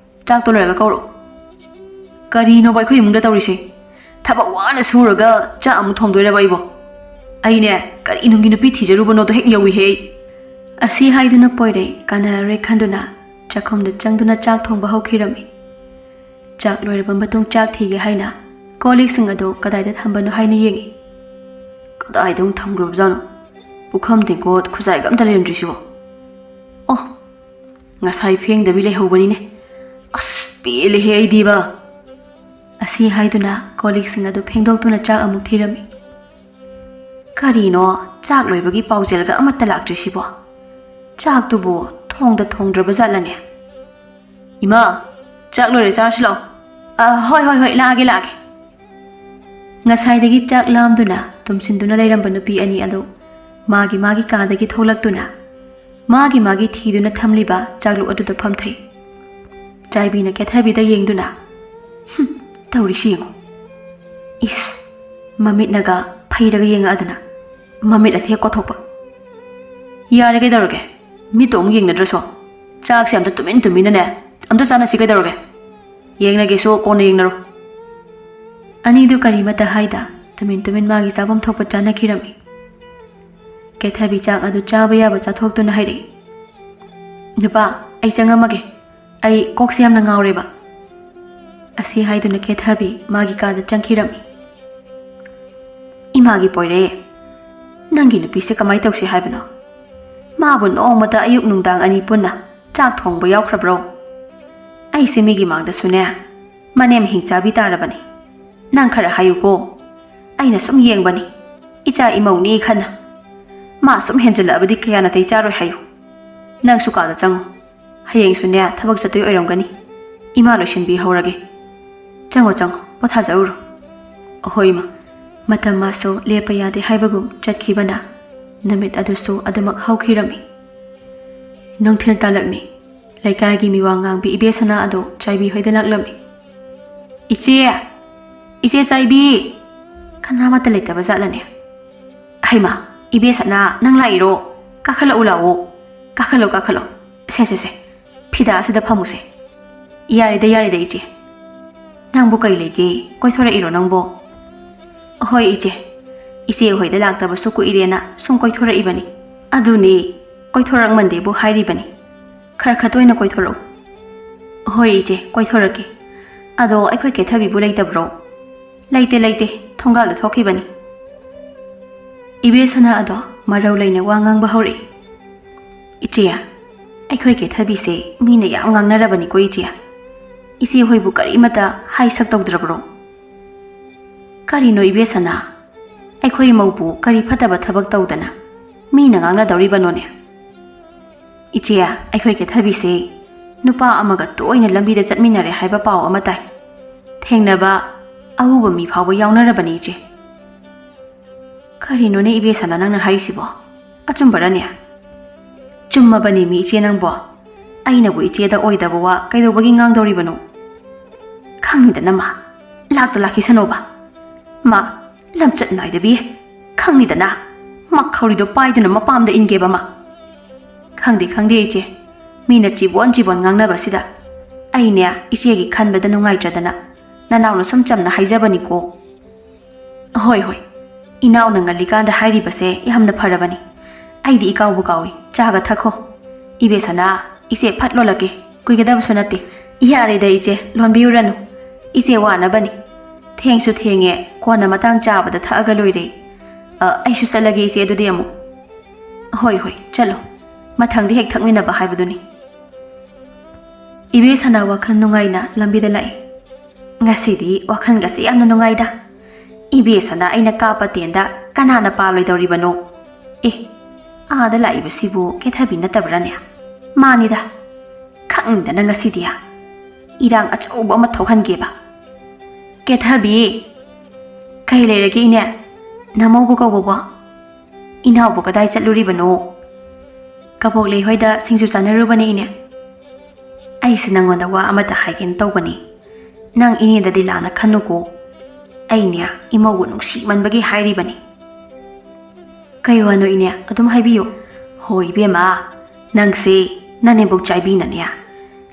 ꯆꯥꯛꯇꯣ ꯂꯣꯏꯔꯒ ꯀꯧꯔꯛꯑꯣ꯫ ꯀꯔꯤꯅꯣꯕ ꯑꯩꯈꯣꯏ ꯏꯃꯨꯡꯗ ꯇꯧꯔꯤꯁꯦ? ꯊꯕꯛ ꯋꯥꯅ ꯁꯨꯔꯒ ꯆꯥꯛ ꯑꯃꯨꯛ ꯊꯣꯡꯗꯣꯏꯔꯕ ꯑꯩꯕꯣ? ꯑꯩꯅꯦ, ꯀꯔꯤ ꯅꯨꯡꯒꯤ ꯅꯨꯄꯤ ꯊꯤꯖꯔꯨꯕꯅꯣꯗꯣ ꯍꯦꯛ ꯌꯧꯏꯍꯦ ꯑꯩ꯫ ꯑꯁꯤ ꯍꯥꯏꯗꯨꯅ ꯄꯣꯏꯔꯩ ꯀꯥꯟꯅꯔꯔꯣꯏ ꯈꯟꯗꯨꯅ ꯆꯥꯛꯈꯨꯝꯗ ꯆꯪꯗꯨꯅ ꯆꯥꯛ ꯊꯣꯡꯕ ꯍꯧꯈꯤꯔꯝꯃꯤ꯫ ꯆꯥꯛ ꯂꯣꯏꯔꯕ ꯃꯇꯨꯡ ꯆꯥꯛ ꯊꯤꯒꯦ ꯍꯥꯏꯅ ꯀꯣꯜ ꯂꯤꯛꯁꯤꯡ ꯑꯗꯨ ꯀꯗꯥꯏꯗ ꯊꯝꯕꯅꯣ ꯍꯥꯏꯅ ꯌꯦꯡꯉꯤ꯫ ꯀꯗꯥꯏꯗ ꯑꯃꯨꯛ ꯊꯝꯈ꯭ꯔꯕꯖꯥꯠꯅꯣ? ꯄꯨꯈꯝ ꯇꯦꯡꯀꯣꯠ ꯈꯨꯖꯥꯏꯒ ꯑꯝꯇ ꯂꯩꯔꯝꯗ꯭ꯔꯤꯁꯤꯕꯣ? ꯑꯣ, ꯉꯁꯥꯏ ꯐꯦꯡꯗꯕꯤ ꯂꯩꯍꯧꯕꯅꯤꯅꯦ꯫ ꯑꯁ, ꯄꯦꯜꯂꯦꯍꯦ ꯑꯩꯗꯤꯕ꯫ ꯑꯁꯤ ꯍꯥꯏꯗꯨꯅ ꯀꯣꯜ ꯂꯤꯛꯁꯤꯡ ꯑꯗꯨ ꯐꯦꯡꯗꯣꯛꯇꯨꯅ ꯆꯥꯛ ꯑꯃꯨꯛ ꯊꯤꯔꯝꯃꯤ꯫ ꯀꯔꯤꯅꯣ, ꯆꯥꯛ ꯂꯣꯏꯕꯒꯤ ꯄꯥꯎꯖꯦꯜꯒ ꯑꯃꯠꯇ ꯂꯥꯛꯇ꯭ꯔꯤꯁꯤꯕꯣ? ꯆꯥꯛꯇꯨꯕꯨ ꯊꯣꯡꯗ ꯊꯣꯡꯗ꯭ꯔꯕ ꯖꯥꯠꯂꯅꯦ? ꯏꯃꯥ, ꯆꯥꯛ ꯂꯣꯏꯔꯦ, ꯆꯥꯔꯁꯤ ꯂꯥꯛꯑꯣ꯫ ꯑ, ꯍꯣꯏ, ꯍꯣꯏ, ꯍꯣꯏ, ꯂꯥꯛꯑꯒꯦ, ꯂꯥꯛꯑꯒꯦ꯫ ꯉꯁꯥꯏꯗꯒꯤ ꯆꯥꯛ ꯂꯥꯝꯗꯨꯅ ꯇꯨꯝꯁꯤꯟꯗꯨꯅ ꯂꯩꯔꯝꯕ ꯅꯨꯄꯤ ꯑꯅꯤ ꯑꯗꯨ ꯃꯥꯒꯤ ꯃꯥꯒꯤ ꯀꯥꯗꯒꯤ ꯊꯣꯛꯂꯛꯇꯨꯅ ꯃꯥꯒꯤ ꯃꯥꯒꯤ ꯊꯤꯗꯨꯅ ꯊꯝꯂꯤꯕ ꯆꯥꯛꯂꯨꯛ ꯑꯗꯨꯗ ꯐꯝꯊꯩ꯫ ꯆꯥꯏꯕꯤꯅ ꯀꯦꯊꯕꯤꯗ ꯌꯦꯡꯗꯨꯅ, "ꯍꯨꯝ, ꯇꯧꯔꯤꯁꯤ ꯌꯦꯡꯉꯨ꯫ ꯏꯁ, ꯃꯃꯤꯠꯅꯒ ꯐꯩꯔꯒ ꯌꯦꯡꯉꯛꯑꯗꯅ ꯃꯃꯤꯠ ꯑꯁꯤ ꯍꯦꯛ ꯀꯣꯊꯣꯛꯄ꯫ ꯌꯥꯔꯦ, ꯀꯩꯗꯧꯔꯒꯦ? ꯃꯤꯠꯇꯣ ꯑꯃꯨꯛ ꯌꯦꯡꯅꯗ꯭ꯔꯁꯨ꯫ ꯆꯥꯛꯁꯦ ꯑꯝꯇ ꯇꯨꯃꯤꯟ ꯇꯨꯃꯤꯟꯅꯅꯦ ꯑꯝꯇ ꯆꯥꯟꯅꯁꯤ, ꯀꯩꯗꯧꯔꯒꯦ? ꯌꯦꯡꯅꯒꯦꯁꯨ ꯀꯣꯟꯅ ꯌꯦꯡꯅꯔꯣ꯫" ꯑꯅꯤꯗꯨ ꯀꯔꯤꯃꯠꯇ ꯍꯥꯏꯗ ꯇꯨꯃꯤꯟ ꯇꯨꯃꯤꯟ ꯃꯥꯒꯤ ꯆꯥꯐꯝ ꯊꯣꯛꯄ ꯆꯥꯅꯈꯤꯔꯝꯃꯤ꯫ ꯀꯦꯊꯕꯤ ꯆꯥꯛ ꯑꯗꯨ ꯆꯥꯕ ꯌꯥꯕ ꯆꯥꯊꯣꯛꯇꯨꯅ ꯍꯥꯏꯔꯛꯏ, "ꯅꯨꯄꯥ, ꯑꯩ ꯆꯪꯉꯝꯃꯒꯦ꯫ ꯑꯩ ꯀꯣꯛꯁꯦ ꯌꯥꯝꯅ ꯉꯥꯎꯔꯦꯕ꯫" ꯑꯁꯤ ꯍꯥꯏꯗꯨꯅ ꯀꯦꯊꯕꯤ ꯃꯥꯒꯤ ꯀꯥꯗ ꯆꯪꯈꯤꯔꯝꯃꯤ꯫ "ꯏꯃꯥꯒꯤ ꯄꯣꯏꯔꯦ, ꯅꯪꯒꯤ ꯅꯨꯄꯤꯁꯦ ꯀꯃꯥꯏ ꯇꯧꯁꯤ ꯍꯥꯏꯕꯅꯣ? ꯃꯥꯕꯨ ꯅꯣꯡꯃꯇ ꯑꯌꯨꯛ ꯅꯨꯡꯗꯥꯡ ꯑꯅꯤ ꯄꯨꯟꯅ ꯆꯥꯛ ꯊꯣꯡꯕ ꯌꯥꯎꯈ꯭ꯔꯕ꯭ꯔꯣ? ꯑꯩꯁꯦ ꯃꯤꯒꯤ ꯃꯥꯡꯗꯁꯨꯅꯦ, ꯃꯅꯦꯝ ꯍꯤꯡꯆꯥꯕꯤ ꯇꯥꯔꯕꯅꯤ꯫ ꯅꯪ ꯈꯔ ꯍꯥꯏꯌꯨꯀꯣ꯫ ꯑꯩꯅ ꯁꯨꯝ ꯌꯦꯡꯕꯅꯤ, ꯏꯆꯥ ꯏꯃꯧꯅꯤ ꯈꯟꯅ꯫ ꯃꯥ ꯁꯨꯝ ꯍꯦꯟꯖꯜꯂꯛꯑꯕꯗꯤ ꯀꯌꯥ ꯅꯥꯇꯩ ꯆꯥꯔꯣꯏ ꯍꯥꯏꯌꯨ꯫ ꯅꯪꯁꯨ ꯀꯥꯗ ꯆꯪꯉꯨ꯫ ꯍꯌꯦꯡꯁꯨꯅꯦ ꯊꯕꯛ ꯆꯠꯇꯣꯏ ꯑꯣꯏꯔꯝꯒꯅꯤ꯫ ꯏꯃꯥ ꯂꯣꯏꯁꯤꯟꯕꯤꯍꯧꯔꯒꯦ꯫ ꯆꯪꯉꯣ, ꯆꯪꯉꯣ, ꯄꯣꯊꯥꯖꯔꯨꯔꯣ꯫" ꯑꯍꯣꯏ ꯏꯃꯥ꯫ ꯃꯇꯝ ꯃꯥꯁꯨ ꯂꯦꯞꯄ ꯌꯥꯗꯦ ꯍꯥꯏꯕꯒꯨꯝ ꯆꯠꯈꯤꯕꯅ ꯅꯨꯃꯤꯠ ꯑꯗꯨꯁꯨ ꯑꯗꯨꯃꯛ ꯍꯧꯈꯤꯔꯝꯃꯤ꯫ ꯅꯨꯡꯊꯤꯜ ꯇꯥꯂꯛꯅꯤ꯫ ꯂꯩꯀꯥꯏꯒꯤ ꯃꯤꯋꯥ ꯉꯥꯡꯕꯤ ꯏꯕꯦꯁꯅꯥ ꯑꯗꯨ ꯆꯥꯏꯕꯤ ꯍꯣꯏꯗ ꯂꯥꯛꯂꯝꯃꯤ꯫ "ꯏꯆꯦ! "ꯏꯆꯦ ꯆꯥꯏꯕꯤ!" ꯀꯅꯥꯃꯠꯇ ꯂꯩꯇꯕ ꯖꯥꯠꯂꯅꯦ? "ꯍꯩꯃꯥ, ꯏꯕꯦ ꯁꯅꯥ, ꯅꯪ ꯂꯥꯛꯏꯔꯣ? ꯀꯥꯈꯠꯂꯛꯎ ꯂꯥꯛꯑꯣ꯫ ꯀꯥꯈꯠꯂꯣ, ꯀꯥꯈꯠꯂꯣ꯫ ꯁꯦ, ꯁꯦ, ꯁꯦ, ꯐꯤꯗꯥ ꯑꯁꯤꯗ ꯐꯝꯃꯨꯁꯦ꯫" "ꯌꯥꯔꯦꯗ, ꯌꯥꯔꯦꯗ ꯏꯆꯦ꯫ ꯅꯪꯕꯨ ꯀꯩ ꯂꯩꯒꯦ? ꯀꯣꯏꯊꯣꯔꯛꯏꯔꯣ ꯅꯪꯕꯣ?" "ꯍꯣꯏ ꯏꯆꯦ, ꯏꯆꯦ ꯍꯣꯏꯗ ꯂꯥꯛꯇꯕꯁꯨ ꯀꯨꯏꯔꯦꯅ ꯁꯨꯝ ꯀꯣꯏꯊꯣꯔꯛꯏꯕꯅꯤ꯫" "ꯑꯗꯨꯅꯦ, ꯀꯣꯏꯊꯣꯔꯛꯃꯟꯗꯦꯕꯨ ꯍꯥꯏꯔꯤꯕꯅꯤ꯫ ꯈꯔ ꯈꯔ ꯇꯣꯏꯅ ꯀꯣꯏꯊꯣꯔꯛꯎ꯫" "ꯍꯣꯏ ꯏꯆꯦ, ꯀꯣꯏꯊꯣꯔꯛꯀꯦ꯫ ꯑꯗꯣ ꯑꯩꯈꯣꯏ ꯀꯦꯊꯕꯤꯕꯨ ꯂꯩꯇꯕ꯭ꯔꯣ?" "ꯂꯩꯇꯦ, ꯂꯩꯇꯦ, ꯊꯣꯡꯒꯥꯜꯗ ꯊꯣꯛꯈꯤꯕꯅꯤ꯫" ꯏꯕꯦ ꯁꯅꯥ ꯑꯗꯣ ꯃꯔꯧ ꯂꯩꯅ ꯋꯥ ꯉꯥꯡꯕ ꯍꯧꯔꯛꯏ꯫ "ꯏꯆꯦ, ꯑꯩꯈꯣꯏ ꯀꯦꯊꯕꯤꯁꯦ ꯃꯤꯅ ꯌꯥꯝ ꯉꯥꯡꯅꯔꯕꯅꯤꯀꯣ ꯏꯆꯦ꯫ ꯏꯆꯦ ꯍꯣꯏꯕꯨ ꯀꯔꯤꯃꯇ ꯍꯥꯏ ꯁꯛ ꯇꯧꯗ꯭ꯔꯕ꯭ꯔꯣ?" "ꯀꯔꯤꯅꯣ ꯏꯕꯦ ꯁꯅꯥ? ꯑꯩꯈꯣꯏ ꯃꯧꯕꯨ ꯀꯔꯤ ꯐꯠꯇꯕ ꯊꯕꯛ ꯇꯧꯗꯅ ꯃꯤꯅ ꯉꯥꯡꯅꯗꯧꯔꯤꯕꯅꯣꯅꯦ?" "ꯏꯆꯦ, ꯑꯩꯈꯣꯏ ꯀꯦꯊꯕꯤꯁꯦ ꯅꯨꯄꯥ ꯑꯃꯒ ꯇꯣꯏꯅ ꯂꯝꯕꯤꯗ ꯆꯠꯃꯤꯟꯅꯔꯦ ꯍꯥꯏꯕ ꯄꯥꯎ ꯑꯃ ꯇꯥꯏ꯫ ꯊꯦꯡꯅꯕ ꯑꯎꯕ ꯃꯤ ꯐꯥꯎꯕ ꯌꯥꯎꯅꯔꯕꯅꯤ ꯏꯆꯦ꯫" "ꯀꯔꯤꯅꯣꯅꯦ ꯏꯕꯦ ꯁꯅꯥ ꯅꯪꯅ ꯍꯥꯏꯔꯤꯁꯤꯕꯣ? ꯑꯆꯨꯝꯕꯔꯅꯦ?" "ꯆꯨꯝꯃꯕꯅꯤ ꯃꯤ ꯏꯆꯦ ꯅꯪꯕꯣ꯫ ꯑꯩꯅꯕꯨ ꯏꯆꯦꯗ ꯑꯣꯏꯗꯕ ꯋꯥ ꯀꯩꯗꯧꯕꯒꯤ ꯉꯥꯡꯗꯧꯔꯤꯕꯅꯣ? ꯈꯪꯉꯤꯗꯅ ꯃꯥ꯫ ꯂꯥꯛꯇ ꯂꯥꯛꯈꯤꯁꯅꯣꯕ꯫ ꯃꯥ ꯂꯝꯆꯠ ꯅꯥꯏꯗꯕꯤ꯫ ꯈꯪꯉꯤꯗꯅ꯫ ꯃꯈꯧꯔꯤꯗꯣ ꯄꯥꯏꯗꯨꯅ ꯃꯄꯥꯝꯗ ꯏꯟꯒꯦꯕ ꯃꯥ꯫" "ꯈꯪꯗꯦ, ꯈꯪꯗꯦ ꯏꯆꯦ꯫ ꯃꯤꯅ ꯆꯤꯕꯣꯟ ꯆꯤꯕꯣꯟ ꯉꯥꯡꯅꯕꯁꯤꯗ ꯑꯩꯅꯦ ꯏꯆꯦꯒꯤ ꯈꯟꯕꯗ ꯅꯨꯡꯉꯥꯏꯇ꯭ꯔꯗꯅ ꯅꯅꯥꯎꯅ ꯁꯨꯝ ꯆꯝꯅ ꯍꯥꯏꯖꯕꯅꯤꯀꯣ꯫" "ꯍꯣꯏ, ꯍꯣꯏ꯫ ꯏꯅꯥꯎꯅ ꯉꯜꯂꯤꯀꯥꯟꯗ ꯍꯥꯏꯔꯤꯕꯁꯦ ꯌꯥꯝꯅ ꯐꯔꯕꯅꯤ꯫ ꯑꯩꯗꯤ ꯏꯀꯥꯎꯕꯨ ꯀꯥꯎꯏ꯫ ꯆꯥꯒ ꯊꯛꯈꯣ꯫ ꯏꯕꯦ ꯁꯅꯥ, ꯏꯆꯦ ꯐꯠ ꯂꯣꯜꯂꯛꯀꯦ꯫ ꯀꯨꯏꯒꯗꯕꯁꯨ ꯅꯠꯇꯦ꯫" "ꯌꯥꯔꯦꯗ ꯏꯆꯦ, ꯂꯣꯟꯕꯤꯔꯨꯔꯅꯨ꯫ ꯏꯆꯦ ꯋꯥꯅꯕꯅꯤ꯫ ꯊꯦꯡꯁꯨ ꯊꯦꯡꯉꯦ, ꯀꯣꯟꯅ ꯃꯇꯥꯡ ꯆꯥꯕꯗ ꯊꯛꯑꯒ ꯂꯣꯏꯔꯦ꯫ ꯑ, ꯑꯩꯁꯨ ꯆꯠꯂꯒꯦ ꯏꯆꯦ, ꯑꯗꯨꯗꯤ ꯑꯃꯨꯛ꯫" "ꯍꯣꯏ, ꯍꯣꯏ, ꯆꯠꯂꯣ꯫ ꯃꯊꯪꯗꯤ ꯍꯦꯛ ꯊꯛꯃꯤꯟꯅꯕ ꯍꯥꯏꯕꯗꯨꯅꯤ꯫" ꯏꯕꯦ ꯁꯅꯥ ꯋꯥꯈꯜ ꯅꯨꯡꯉꯥꯏꯅ ꯂꯝꯕꯤꯗ ꯂꯥꯛꯏ꯫ "ꯉꯁꯤꯗꯤ ꯋꯥꯈꯜꯒꯁꯦ ꯌꯥꯝꯅ ꯅꯨꯡꯉꯥꯏꯗ꯫ ꯏꯕꯦ ꯁꯅꯥ ꯑꯩꯅ ꯀꯥꯞꯄ ꯇꯦꯟꯗ ꯀꯅꯥꯅ ꯄꯥꯜꯂꯣꯏꯗꯧꯔꯤꯕꯅꯣ? ꯑꯦ, ꯑꯥꯗ ꯂꯥꯛꯏꯕꯁꯤꯕꯨ ꯀꯦꯊꯕꯤ ꯅꯠꯇꯕ꯭ꯔꯥꯅꯦ? ꯃꯥꯅꯤꯗ꯫ ꯈꯪꯗꯅ ꯉꯁꯤꯗꯤ ꯏꯔꯥꯡ ꯑꯆꯧꯕ ꯑꯃ ꯊꯣꯛꯍꯟꯒꯦꯕ꯫" "ꯀꯦꯊꯕꯤ!" "ꯀꯩ ꯂꯩꯔꯒꯦ ꯏꯅꯦ? ꯅꯃꯧꯕꯨ ꯀꯧꯕꯕꯣ?" "ꯏꯅꯥꯎꯕꯨ ꯀꯗꯥꯏ ꯆꯠꯂꯨꯔꯤꯕꯅꯣ?" "ꯀꯕꯣꯛꯂꯩ ꯍꯣꯏꯗ ꯁꯤꯡꯖꯨ ꯆꯥꯅꯔꯨꯕꯅꯦ ꯏꯅꯦ꯫" "ꯑꯩꯁꯦ ꯅꯪꯉꯣꯟꯗ ꯋꯥ ꯑꯃꯇ ꯍꯥꯏꯒꯦꯅ ꯇꯧꯕꯅꯤ꯫ ꯅꯪ ꯏꯅꯦꯗꯗꯤ ꯂꯥꯟꯅ ꯈꯟꯅꯨꯀꯣ꯫ ꯑꯩꯅꯦ, ꯏꯃꯧꯕꯨ ꯅꯨꯡꯁꯤꯃꯟꯕꯒꯤ ꯍꯥꯏꯔꯤꯕꯅꯤ꯫ "ꯀꯩ ꯋꯥꯅꯣ ꯏꯅꯦ? ꯑꯗꯨꯝ ꯍꯥꯏꯕꯤꯌꯨ꯫" "ꯍꯣ ꯏꯕꯦꯝꯃ, ꯅꯪꯁꯦ ꯅꯅꯦꯝꯕꯣꯛ ꯆꯥꯏꯕꯤꯅꯅꯦ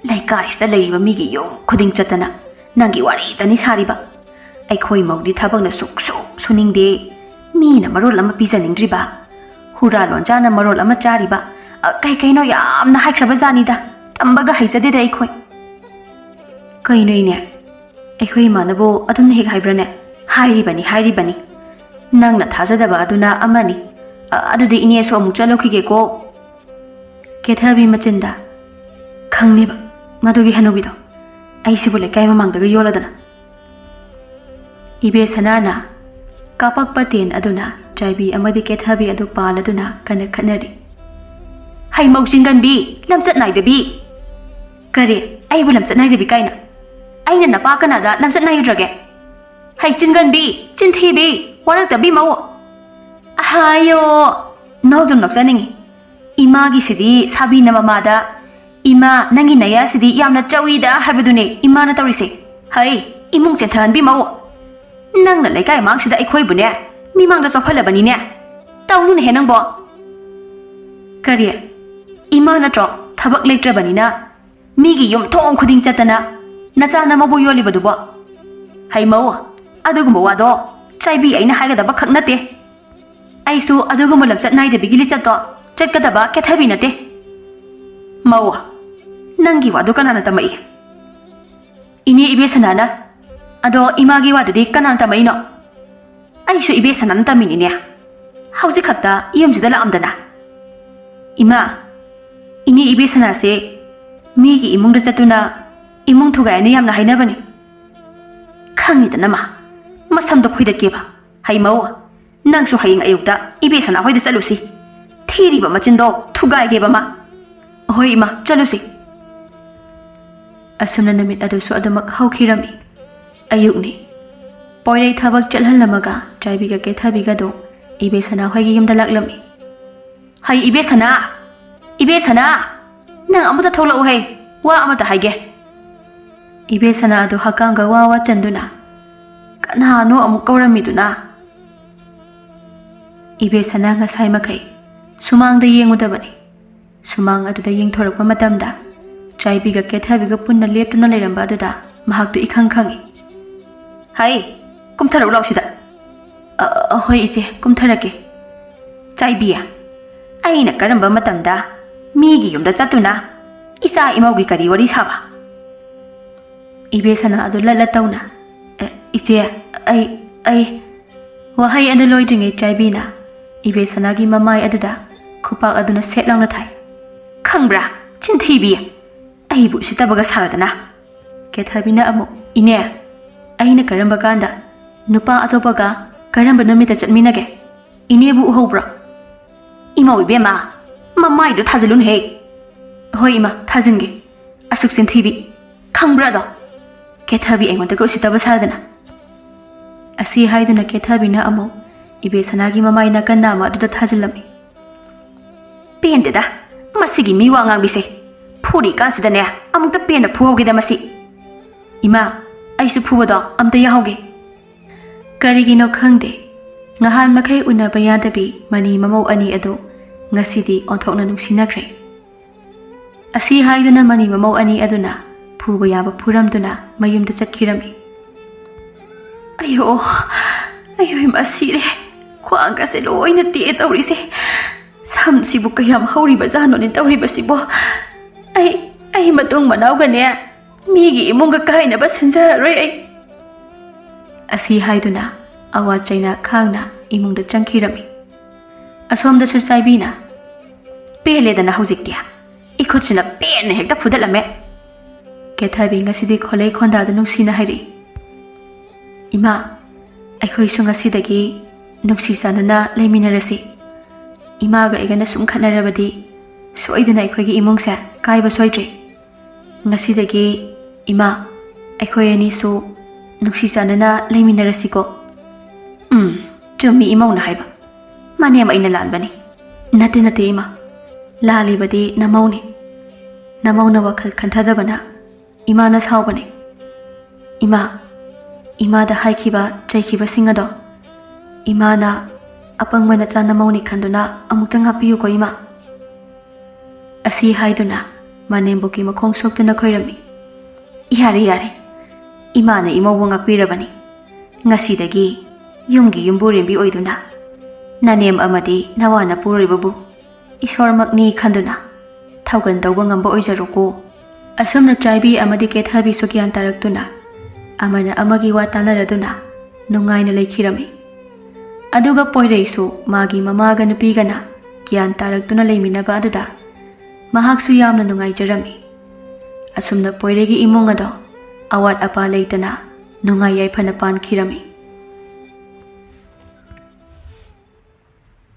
ꯂꯩꯀꯥꯏꯁꯤꯗ ꯂꯩꯔꯤꯕ ꯃꯤꯒꯤ ꯌꯨꯝ ꯈꯨꯗꯤꯡ ꯆꯠꯇꯅ ꯅꯪꯒꯤ ꯋꯥꯔꯤꯗꯅꯤ ꯁꯥꯔꯤꯕ꯫ ꯑꯩꯈꯣꯏ ꯃꯧꯗꯤ ꯊꯕꯛꯅ ꯁꯨꯛꯁꯨ ꯁꯨꯅꯤꯡꯗꯦ, ꯃꯤꯅ ꯃꯔꯣꯜ ꯑꯃ ꯄꯤꯖꯅꯤꯡꯗ꯭ꯔꯤꯕ, ꯍꯨꯔꯥ ꯂꯣꯟꯖꯥꯅ ꯃꯔꯣꯜ ꯑꯃ ꯆꯥꯔꯤꯕ, ꯑ, ꯀꯩ ꯀꯩꯅꯣ ꯌꯥꯝꯅ ꯍꯥꯏꯈ꯭ꯔꯕ ꯖꯥꯠꯅꯤꯗ, ꯇꯝꯕꯒ ꯍꯩꯖꯗꯦꯗ ꯑꯩꯈꯣꯏ꯫" "ꯀꯩꯅꯣ ꯏꯅꯦ, ꯑꯩꯈꯣꯏ ꯏꯃꯥꯅꯕꯨ ꯑꯗꯨꯝꯅ ꯍꯦꯛ ꯍꯥꯏꯕ꯭ꯔꯅꯦ?" "ꯍꯥꯏꯔꯤꯕꯅꯤ, ꯍꯥꯏꯔꯤꯕꯅꯤ꯫ ꯅꯪꯅ ꯊꯥꯖꯗꯕ ꯑꯗꯨꯅ ꯑꯃꯅꯤ꯫ ꯑ, ꯑꯗꯨꯗꯤ ꯏꯅꯦꯁꯨ ꯑꯃꯨꯛ ꯆꯠꯂꯨꯈꯤꯒꯦꯀꯣ꯫" ꯀꯦꯊꯕꯤ ꯃꯆꯤꯟꯗ, "ꯈꯪꯅꯦꯕ ꯃꯗꯨꯒꯤ ꯍꯅꯨꯕꯤꯗꯣ, ꯑꯩꯁꯤꯕꯨ ꯂꯩꯀꯥꯏ ꯃꯃꯥꯡꯗꯒ ꯌꯣꯜꯂꯗꯅ꯫" ꯏꯕꯦ ꯁꯅꯥꯅ ꯀꯥꯄꯛꯄ ꯇꯦꯟ ꯑꯗꯨꯅ ꯆꯥꯏꯕꯤ ꯑꯃꯗꯤ ꯀꯦꯊꯕꯤ ꯑꯗꯨ ꯄꯥꯜꯂꯗꯨꯅ ꯀꯟꯅ ꯈꯠꯅꯔꯤ꯫ "ꯍꯩꯃꯧ ꯆꯤꯡꯒꯟꯕꯤ, ꯂꯝꯆꯠ ꯅꯥꯏꯗꯕꯤ!" "ꯀꯔꯤ? ꯑꯩꯕꯨ ꯂꯝꯆꯠ ꯅꯥꯏꯗꯕꯤ ꯀꯥꯏꯅ? ꯑꯩꯅ ꯅꯄꯥ ꯀꯅꯥꯗ ꯂꯝꯆꯠ ꯅꯥꯏꯗ꯭ꯔꯒꯦ? ꯍꯩ ꯆꯤꯟꯒꯟꯕꯤ, ꯆꯤꯟꯊꯤꯕꯤ, ꯋꯥꯔꯛꯇꯕꯤ ꯃꯧ!" "ꯑꯍꯥꯌꯣ!" ꯅꯧꯗꯨꯝ ꯅꯣꯛꯆꯅꯤꯡꯉꯤ꯫ ꯏꯃꯥꯒꯤꯁꯤꯗꯤ ꯁꯥꯕꯤꯅ ꯃꯃꯥꯗ, "ꯏꯃꯥ, ꯅꯪꯒꯤ ꯅꯌꯥꯁꯤꯗꯤ ꯌꯥꯝꯅ ꯆꯧꯏꯗ" ꯍꯥꯏꯕꯗꯨꯅꯦ ꯏꯃꯥꯅ ꯇꯧꯔꯤꯁꯦ꯫ ꯍꯩ, ꯏꯃꯨꯡ ꯆꯦꯟꯊꯍꯟꯕꯤ ꯃꯧ! ꯅꯪꯅ ꯂꯩꯀꯥꯏ ꯃꯥꯡꯁꯤꯗ ꯑꯩꯈꯣꯏꯕꯨꯅꯦ ꯃꯤꯃꯥꯡꯗ ꯆꯥꯎꯍꯜꯂꯕꯅꯤꯅꯦ꯫ ꯇꯧꯅꯨꯅꯦꯍꯦ ꯅꯪꯕꯣ꯫ ꯀꯔꯤ? ꯏꯃꯥ ꯅꯠꯇ꯭ꯔꯣ ꯊꯕꯛ ꯂꯩꯇ꯭ꯔꯕꯅꯤꯅ ꯃꯤꯒꯤ ꯌꯨꯝ ꯊꯣꯡ ꯈꯨꯗꯤꯡ ꯆꯠꯇꯅ ꯅꯆꯥꯅ ꯃꯕꯨ ꯌꯣꯜꯂꯤꯕꯗꯨꯕꯣ? ꯍꯩꯃꯧ, ꯑꯗꯨꯒꯨꯝꯕ ꯋꯥꯗꯣ ꯆꯥꯏꯕꯤ ꯑꯩꯅ ꯍꯥꯏꯒꯗꯕ ꯈꯛ ꯅꯠꯇꯦ꯫ ꯑꯩꯁꯨ ꯑꯗꯨꯒꯨꯝꯕ ꯂꯝꯆꯠ ꯅꯥꯏꯗꯕꯤꯒꯤ ꯂꯤꯆꯠꯇꯣ ꯆꯠꯀꯗꯕ ꯀꯦꯊꯕꯤ ꯅꯠꯇꯦ꯫ ꯃꯧ, ꯅꯪꯒꯤ ꯋꯥꯗꯨ ꯀꯅꯥꯅ ꯇꯝꯃꯛꯏ? ꯏꯅꯦ ꯏꯕꯦꯁꯅꯥꯅ꯫ ꯑꯗꯣ ꯏꯃꯥꯒꯤ ꯋꯥꯗꯨꯗꯤ ꯀꯅꯥꯅ ꯇꯝꯃꯛꯏꯅꯣ? ꯑꯩꯁꯨ ꯏꯕꯦꯁꯅꯥꯅ ꯇꯝꯃꯤꯅꯤꯅꯦ꯫ ꯍꯧꯖꯤꯛ ꯈꯛꯇ ꯌꯨꯝꯁꯤꯗ ꯂꯥꯛꯑꯝꯗꯅ꯫ ꯏꯃꯥ, ꯏꯅꯦ ꯏꯕꯦꯁꯅꯥꯁꯦ ꯃꯤꯒꯤ ꯏꯃꯨꯡꯗ ꯆꯠꯇꯨꯅ ꯏꯃꯨꯡ ꯊꯨꯒꯥꯏꯅ ꯌꯥꯝꯅ ꯍꯥꯏꯅꯕꯅꯤ꯫ ꯈꯪꯉꯤꯗꯅ ꯃꯥ, ꯃꯁꯝꯗꯣ ꯐꯣꯏꯗꯠꯀꯦꯕ꯫ ꯍꯩꯃꯧ, ꯅꯪꯁꯨ ꯍꯌꯦꯡ ꯑꯌꯨꯛꯇ ꯏꯕꯦꯁꯅꯥ ꯍꯣꯏꯗ ꯆꯠꯂꯨꯁꯤ꯫ ꯊꯤꯔꯤꯕ ꯃꯆꯤꯟꯗꯣ ꯊꯨꯒꯥꯏꯒꯦꯕ ꯃꯥ꯫ ꯍꯣꯏ ꯏꯃꯥ, ꯆꯠꯂꯨꯁꯤ꯫ ꯑꯁꯨꯝꯅ ꯅꯨꯃꯤꯠ ꯑꯗꯨꯁꯨ ꯑꯗꯨꯃꯛ ꯍꯧꯈꯤꯔꯝꯃꯤ꯫ ꯑꯌꯨꯛꯅꯤ꯫ ꯄꯣꯏꯔꯩ ꯊꯕꯛ ꯆꯠꯍꯜꯂꯝꯃꯒ ꯆꯥꯏꯕꯤꯒ ꯀꯦꯊꯕꯤꯒꯗꯣ ꯏꯕꯦꯁꯅꯥ ꯍꯣꯏꯒꯤ ꯌꯨꯝꯗ ꯂꯥꯛꯂꯝꯃꯤ꯫ "ꯍꯩ ꯏꯕꯦꯁꯅꯥ! ꯏꯕꯦꯁꯅꯥ! ꯅꯪ ꯑꯃꯨꯛꯇ ꯊꯣꯛꯂꯛꯎ ꯍꯩ, ꯋꯥ ꯑꯃꯇ ꯍꯥꯏꯒꯦ꯫" ꯏꯕꯦꯁꯅꯥ ꯑꯗꯨ ꯍꯛꯀꯥꯝꯒ ꯋꯥ ꯋꯥ ꯆꯟꯗꯨꯅ, ꯀꯅꯥꯅꯣ ꯑꯃꯨꯛ ꯀꯧꯔꯝꯃꯤꯗꯨꯅ? ꯏꯕꯦꯁꯅ ꯉꯁꯥꯏ ꯃꯈꯩ ꯁꯨꯃꯥꯡꯗ ꯌꯦꯡꯉꯨꯗꯕꯅꯤ꯫ ꯁꯨꯃꯥꯡ ꯑꯗꯨꯗ ꯌꯦꯡꯊꯣꯔꯛꯄ ꯃꯇꯝꯗ ꯆꯥꯏꯕꯤꯒ ꯀꯦꯊꯕꯤꯒ ꯄꯨꯟꯅ ꯂꯦꯞꯇꯨꯅ ꯂꯩꯔꯝꯕ ꯑꯗꯨꯗ ꯃꯍꯥꯛꯇꯨ ꯏꯈꯪ ꯈꯪꯏ꯫ "ꯍꯥꯏ, ꯀꯨꯝꯊꯔꯛꯎ ꯂꯥꯎꯁꯤꯗ!" "ꯑ, ꯑ, ꯍꯣꯏ ꯏꯆꯦ, ꯀꯨꯝꯊꯔꯛꯀꯦ꯫" "ꯆꯥꯏꯕꯤ, ꯑꯩꯅ ꯀꯔꯝꯕ ꯃꯇꯝꯗ ꯃꯤꯒꯤ ꯌꯨꯝꯗ ꯆꯠꯇꯨꯅ ꯏꯆꯥ ꯏꯃꯧꯒꯤ ꯀꯔꯤ ꯋꯥꯔꯤ ꯁꯥꯕ?" ꯏꯕꯦꯁꯅꯥ ꯑꯗꯨ ꯂꯠ ꯂꯠ ꯇꯧꯅ, "ꯑꯦ, ꯏꯆꯦ, ꯑꯩ, ꯑꯩ..." ꯋꯥꯍꯩ ꯑꯗꯨ ꯂꯣꯏꯗ꯭ꯔꯤꯉꯩ ꯆꯥꯏꯕꯤꯅ ꯏꯕꯦꯁꯅꯥꯒꯤ ꯃꯃꯥꯏ ꯑꯗꯨꯗ ꯈꯨꯄꯥꯛ ꯑꯗꯨꯅ ꯁꯦꯠ ꯂꯥꯎꯅ ꯊꯥꯏ꯫ "ꯈꯪꯕ꯭ꯔꯥ, ꯆꯤꯟꯊꯤꯕꯤ! ꯑꯩꯕꯨ ꯎꯁꯤꯠꯇꯕꯒ ꯁꯥꯗꯅ!" ꯀꯦꯊꯕꯤꯅ ꯑꯃꯨꯛ, "ꯏꯅꯦ, ꯑꯩꯅ ꯀꯔꯝꯕ ꯀꯥꯟꯗ ꯅꯨꯄꯥ ꯑꯇꯣꯞꯄꯒ ꯀꯔꯝꯕ ꯅꯨꯃꯤꯠꯇ ꯆꯠꯃꯤꯟꯅꯒꯦ? ꯏꯅꯦꯕꯨ ꯎꯍꯧꯕ꯭ꯔꯣ?" "ꯏꯃꯧ ꯏꯕꯦꯝꯃ, ꯃꯃꯥꯏꯗꯣ ꯊꯥꯖꯤꯜꯂꯨꯅꯍꯦ!" "ꯍꯣꯏ ꯏꯃꯥ, ꯊꯥꯖꯤꯟꯒꯦ꯫ ꯑꯁꯨꯛ ꯆꯤꯟꯊꯤꯕꯤ! ꯈꯪꯕ꯭ꯔꯥ ꯑꯗꯣ? ꯀꯦꯊꯕꯤ ꯑꯩꯉꯣꯟꯗꯒ ꯎꯁꯤꯠꯇꯕ ꯁꯥꯗꯅ!" ꯑꯁꯤ ꯍꯥꯏꯗꯨꯅ ꯀꯦꯊꯕꯤꯅ ꯑꯃꯨꯛ ꯏꯕꯦꯁꯅꯥꯒꯤ ꯃꯃꯥꯏ ꯅꯥꯀꯟ ꯅꯥꯝꯃ ꯑꯗꯨꯗ ꯊꯥꯖꯤꯜꯂꯝꯃꯤ꯫ "ꯄꯦꯟꯗꯦꯗ, ꯃꯁꯤꯒꯤ ꯃꯤ ꯋꯥ ꯉꯥꯡꯕꯤꯁꯦ꯫ ꯐꯨꯔꯤꯀꯥꯟꯁꯤꯗꯅꯦ, ꯑꯃꯨꯛꯇ ꯄꯦꯟꯅ ꯐꯨꯍꯧꯒꯦꯗ ꯃꯁꯤ꯫ ꯏꯃꯥ, ꯑꯩꯁꯨ ꯐꯨꯕꯗꯣ ꯑꯝꯇ ꯌꯥꯍꯧꯒꯦ꯫" ꯀꯔꯤꯒꯤꯅꯣ ꯈꯪꯗꯦ, ꯉꯍꯥꯟ ꯃꯈꯩ ꯎꯅꯕ ꯌꯥꯗꯕꯤ ꯃꯅꯤ ꯃꯃꯧ ꯑꯅꯤ ꯑꯗꯨ ꯉꯁꯤꯗꯤ ꯑꯣꯟꯊꯣꯛꯅ ꯅꯨꯡꯁꯤꯅꯈ꯭ꯔꯦ꯫ ꯑꯁꯤ ꯍꯥꯏꯗꯨꯅ ꯃꯅꯤ ꯃꯃꯧ ꯑꯅꯤ ꯑꯗꯨꯅ ꯐꯨꯕ ꯌꯥꯕ ꯐꯨꯔꯝꯗꯨꯅ ꯃꯌꯨꯝꯗ ꯆꯠꯈꯤꯔꯝꯃꯤ꯫ "ꯑꯌꯣ, ꯑꯌꯣ, ꯏꯃꯥ ꯁꯤꯔꯦ꯫ ꯈ꯭ꯋꯥꯡꯒꯁꯦ ꯂꯣꯏꯅ ꯇꯦꯛꯑꯦ ꯇꯧꯔꯤꯁꯦ꯫ ꯁꯝꯁꯤꯕꯨ ꯀꯌꯥꯝ ꯍꯧꯔꯤꯕ ꯖꯥꯠꯅꯣꯅꯦ ꯇꯧꯔꯤꯕꯁꯤꯕꯣ? ꯑꯩ, ꯑꯩ ꯃꯇꯨꯡ ꯃꯅꯥꯎꯒꯅꯦ, ꯃꯤꯒꯤ ꯏꯃꯨꯡꯒ ꯀꯥꯏꯅꯕ ꯁꯤꯟꯖꯔꯔꯣꯏ ꯑꯩ꯫" ꯑꯁꯤ ꯍꯥꯏꯗꯨꯅ ꯑꯋꯥ ꯆꯩꯅꯥ ꯈꯥꯡꯅ ꯏꯃꯨꯡꯗ ꯆꯪꯈꯤꯔꯝꯃꯤ꯫ ꯑꯁꯣꯝꯗꯁꯨ ꯆꯥꯏꯕꯤꯅ, "ꯄꯦꯜꯂꯦꯗꯅ ꯍꯧꯖꯤꯛꯇꯤ꯫ ꯏꯈꯨꯠꯁꯤꯅ ꯄꯦꯟꯅ ꯍꯦꯛꯇ ꯐꯨꯗꯠꯂꯝꯃꯦ꯫" ꯀꯦꯊꯕꯤ ꯉꯁꯤꯗꯤ ꯈꯣꯂꯩ ꯈꯣꯟꯗꯥꯗ ꯅꯨꯡꯁꯤꯅ ꯍꯥꯏꯔꯛꯏ, "ꯏꯃꯥ, ꯑꯩꯈꯣꯏꯁꯨ ꯉꯁꯤꯗꯒꯤ ꯅꯨꯡꯁꯤ ꯆꯥꯟꯅꯅ ꯂꯩꯃꯤꯟꯅꯔꯁꯤ꯫ ꯏꯃꯥꯒ ꯑꯩꯒꯅ ꯁꯨꯝ ꯈꯠꯅꯔꯕꯗꯤ ꯁꯣꯏꯗꯅ ꯑꯩꯈꯣꯏꯒꯤ ꯏꯃꯨꯡꯁꯦ ꯀꯥꯏꯕ ꯁꯣꯏꯗ꯭ꯔꯦ꯫ ꯉꯁꯤꯗꯒꯤ, ꯏꯃꯥ, ꯑꯩꯈꯣꯏ ꯑꯅꯤꯁꯨ ꯅꯨꯡꯁꯤ ꯆꯥꯟꯅꯅ ꯂꯩꯃꯤꯟꯅꯔꯁꯤꯀꯣ꯫" "ꯎꯝ, ꯆꯨꯝꯃꯤ ꯏꯃꯧꯅ ꯍꯥꯏꯕ꯫ ꯃꯅꯦꯝ ꯑꯩꯅ ꯂꯥꯟꯕꯅꯤ꯫" "ꯅꯠꯇꯦ, ꯅꯠꯇꯦ ꯏꯃꯥ, ꯂꯥꯜꯂꯤꯕꯗꯤ ꯅꯃꯧꯅꯤ꯫ ꯅꯃꯧꯅ ꯋꯥꯈꯜ ꯈꯟꯊꯗꯕꯅ ꯏꯃꯥꯅ ꯁꯥꯎꯕꯅꯤ꯫ ꯏꯃꯥ, ꯏꯃꯥꯗ ꯍꯥꯏꯈꯤꯕ ꯆꯩꯈꯤꯕꯁꯤꯡ ꯑꯗꯣ ꯏꯃꯥꯅ ꯑꯄꯪꯕ ꯅꯆꯥ ꯅꯃꯧꯅꯤ ꯈꯟꯗꯨꯅ ꯑꯃꯨꯛꯇ ꯉꯥꯛꯄꯤꯌꯨꯀꯣ ꯏꯃꯥ꯫ ꯑꯁꯤ ꯍꯥꯏꯗꯨꯅ ꯃꯅꯦꯝꯕꯣꯛꯀꯤ ꯃꯈꯣꯡ ꯁꯣꯛꯇꯨꯅ ꯈꯣꯏꯔꯝꯃꯤ꯫ "ꯌꯥꯔꯦ, ꯌꯥꯔꯦ, ꯏꯃꯥꯅ ꯏꯃꯧꯕꯨ ꯉꯥꯛꯄꯤꯔꯕꯅꯤ꯫ ꯉꯁꯤꯗꯒꯤ ꯌꯨꯝꯒꯤ ꯌꯨꯝꯕꯨꯔꯦꯝꯕꯤ ꯑꯣꯏꯗꯨꯅ ꯅꯅꯦꯝ ꯑꯃꯗꯤ ꯅꯋꯥ ꯅꯄꯨꯔꯣꯏꯕꯕꯨ ꯏꯁꯣꯔꯃꯛꯅꯤ ꯈꯟꯗꯨꯅ ꯊꯧꯒꯜ ꯇꯧꯕ ꯉꯝꯕ ꯑꯣꯏꯖꯔꯣꯀꯣ꯫" ꯑꯁꯨꯝꯅ ꯆꯥꯏꯕꯤ ꯑꯃꯗꯤ ꯀꯦꯊꯕꯤꯁꯨ ꯒ꯭ꯌꯥꯟ ꯇꯥꯔꯛꯇꯨꯅ ꯑꯃꯅ ꯑꯃꯒꯤ ꯋꯥ ꯇꯥꯅꯔꯗꯨꯅ ꯅꯨꯡꯉꯥꯏꯅ ꯂꯩꯈꯤꯔꯝꯃꯤ꯫ ꯑꯗꯨꯒ ꯄꯣꯏꯔꯩꯁꯨ ꯃꯥꯒꯤ ꯃꯃꯥꯒ ꯅꯨꯄꯤꯒꯅ ꯒ꯭ꯌꯥꯟ ꯇꯥꯔꯛꯇꯨꯅ ꯂꯩꯃꯤꯟꯅꯕ ꯑꯗꯨꯗ ꯃꯍꯥꯛꯁꯨ ꯌꯥꯝꯅ ꯅꯨꯡꯉꯥꯏꯖꯔꯝꯃꯤ꯫ ꯑꯁꯨꯝꯅ ꯄꯣꯏꯔꯩꯒꯤ ꯏꯃꯨꯡ ꯑꯗꯣ ꯑꯋꯥꯠ ꯑꯄꯥ ꯂꯩꯇꯅ ꯅꯨꯡꯉꯥꯏ ꯌꯥꯏꯐꯅ ꯄꯥꯟꯈꯤꯔꯝꯃꯤ꯫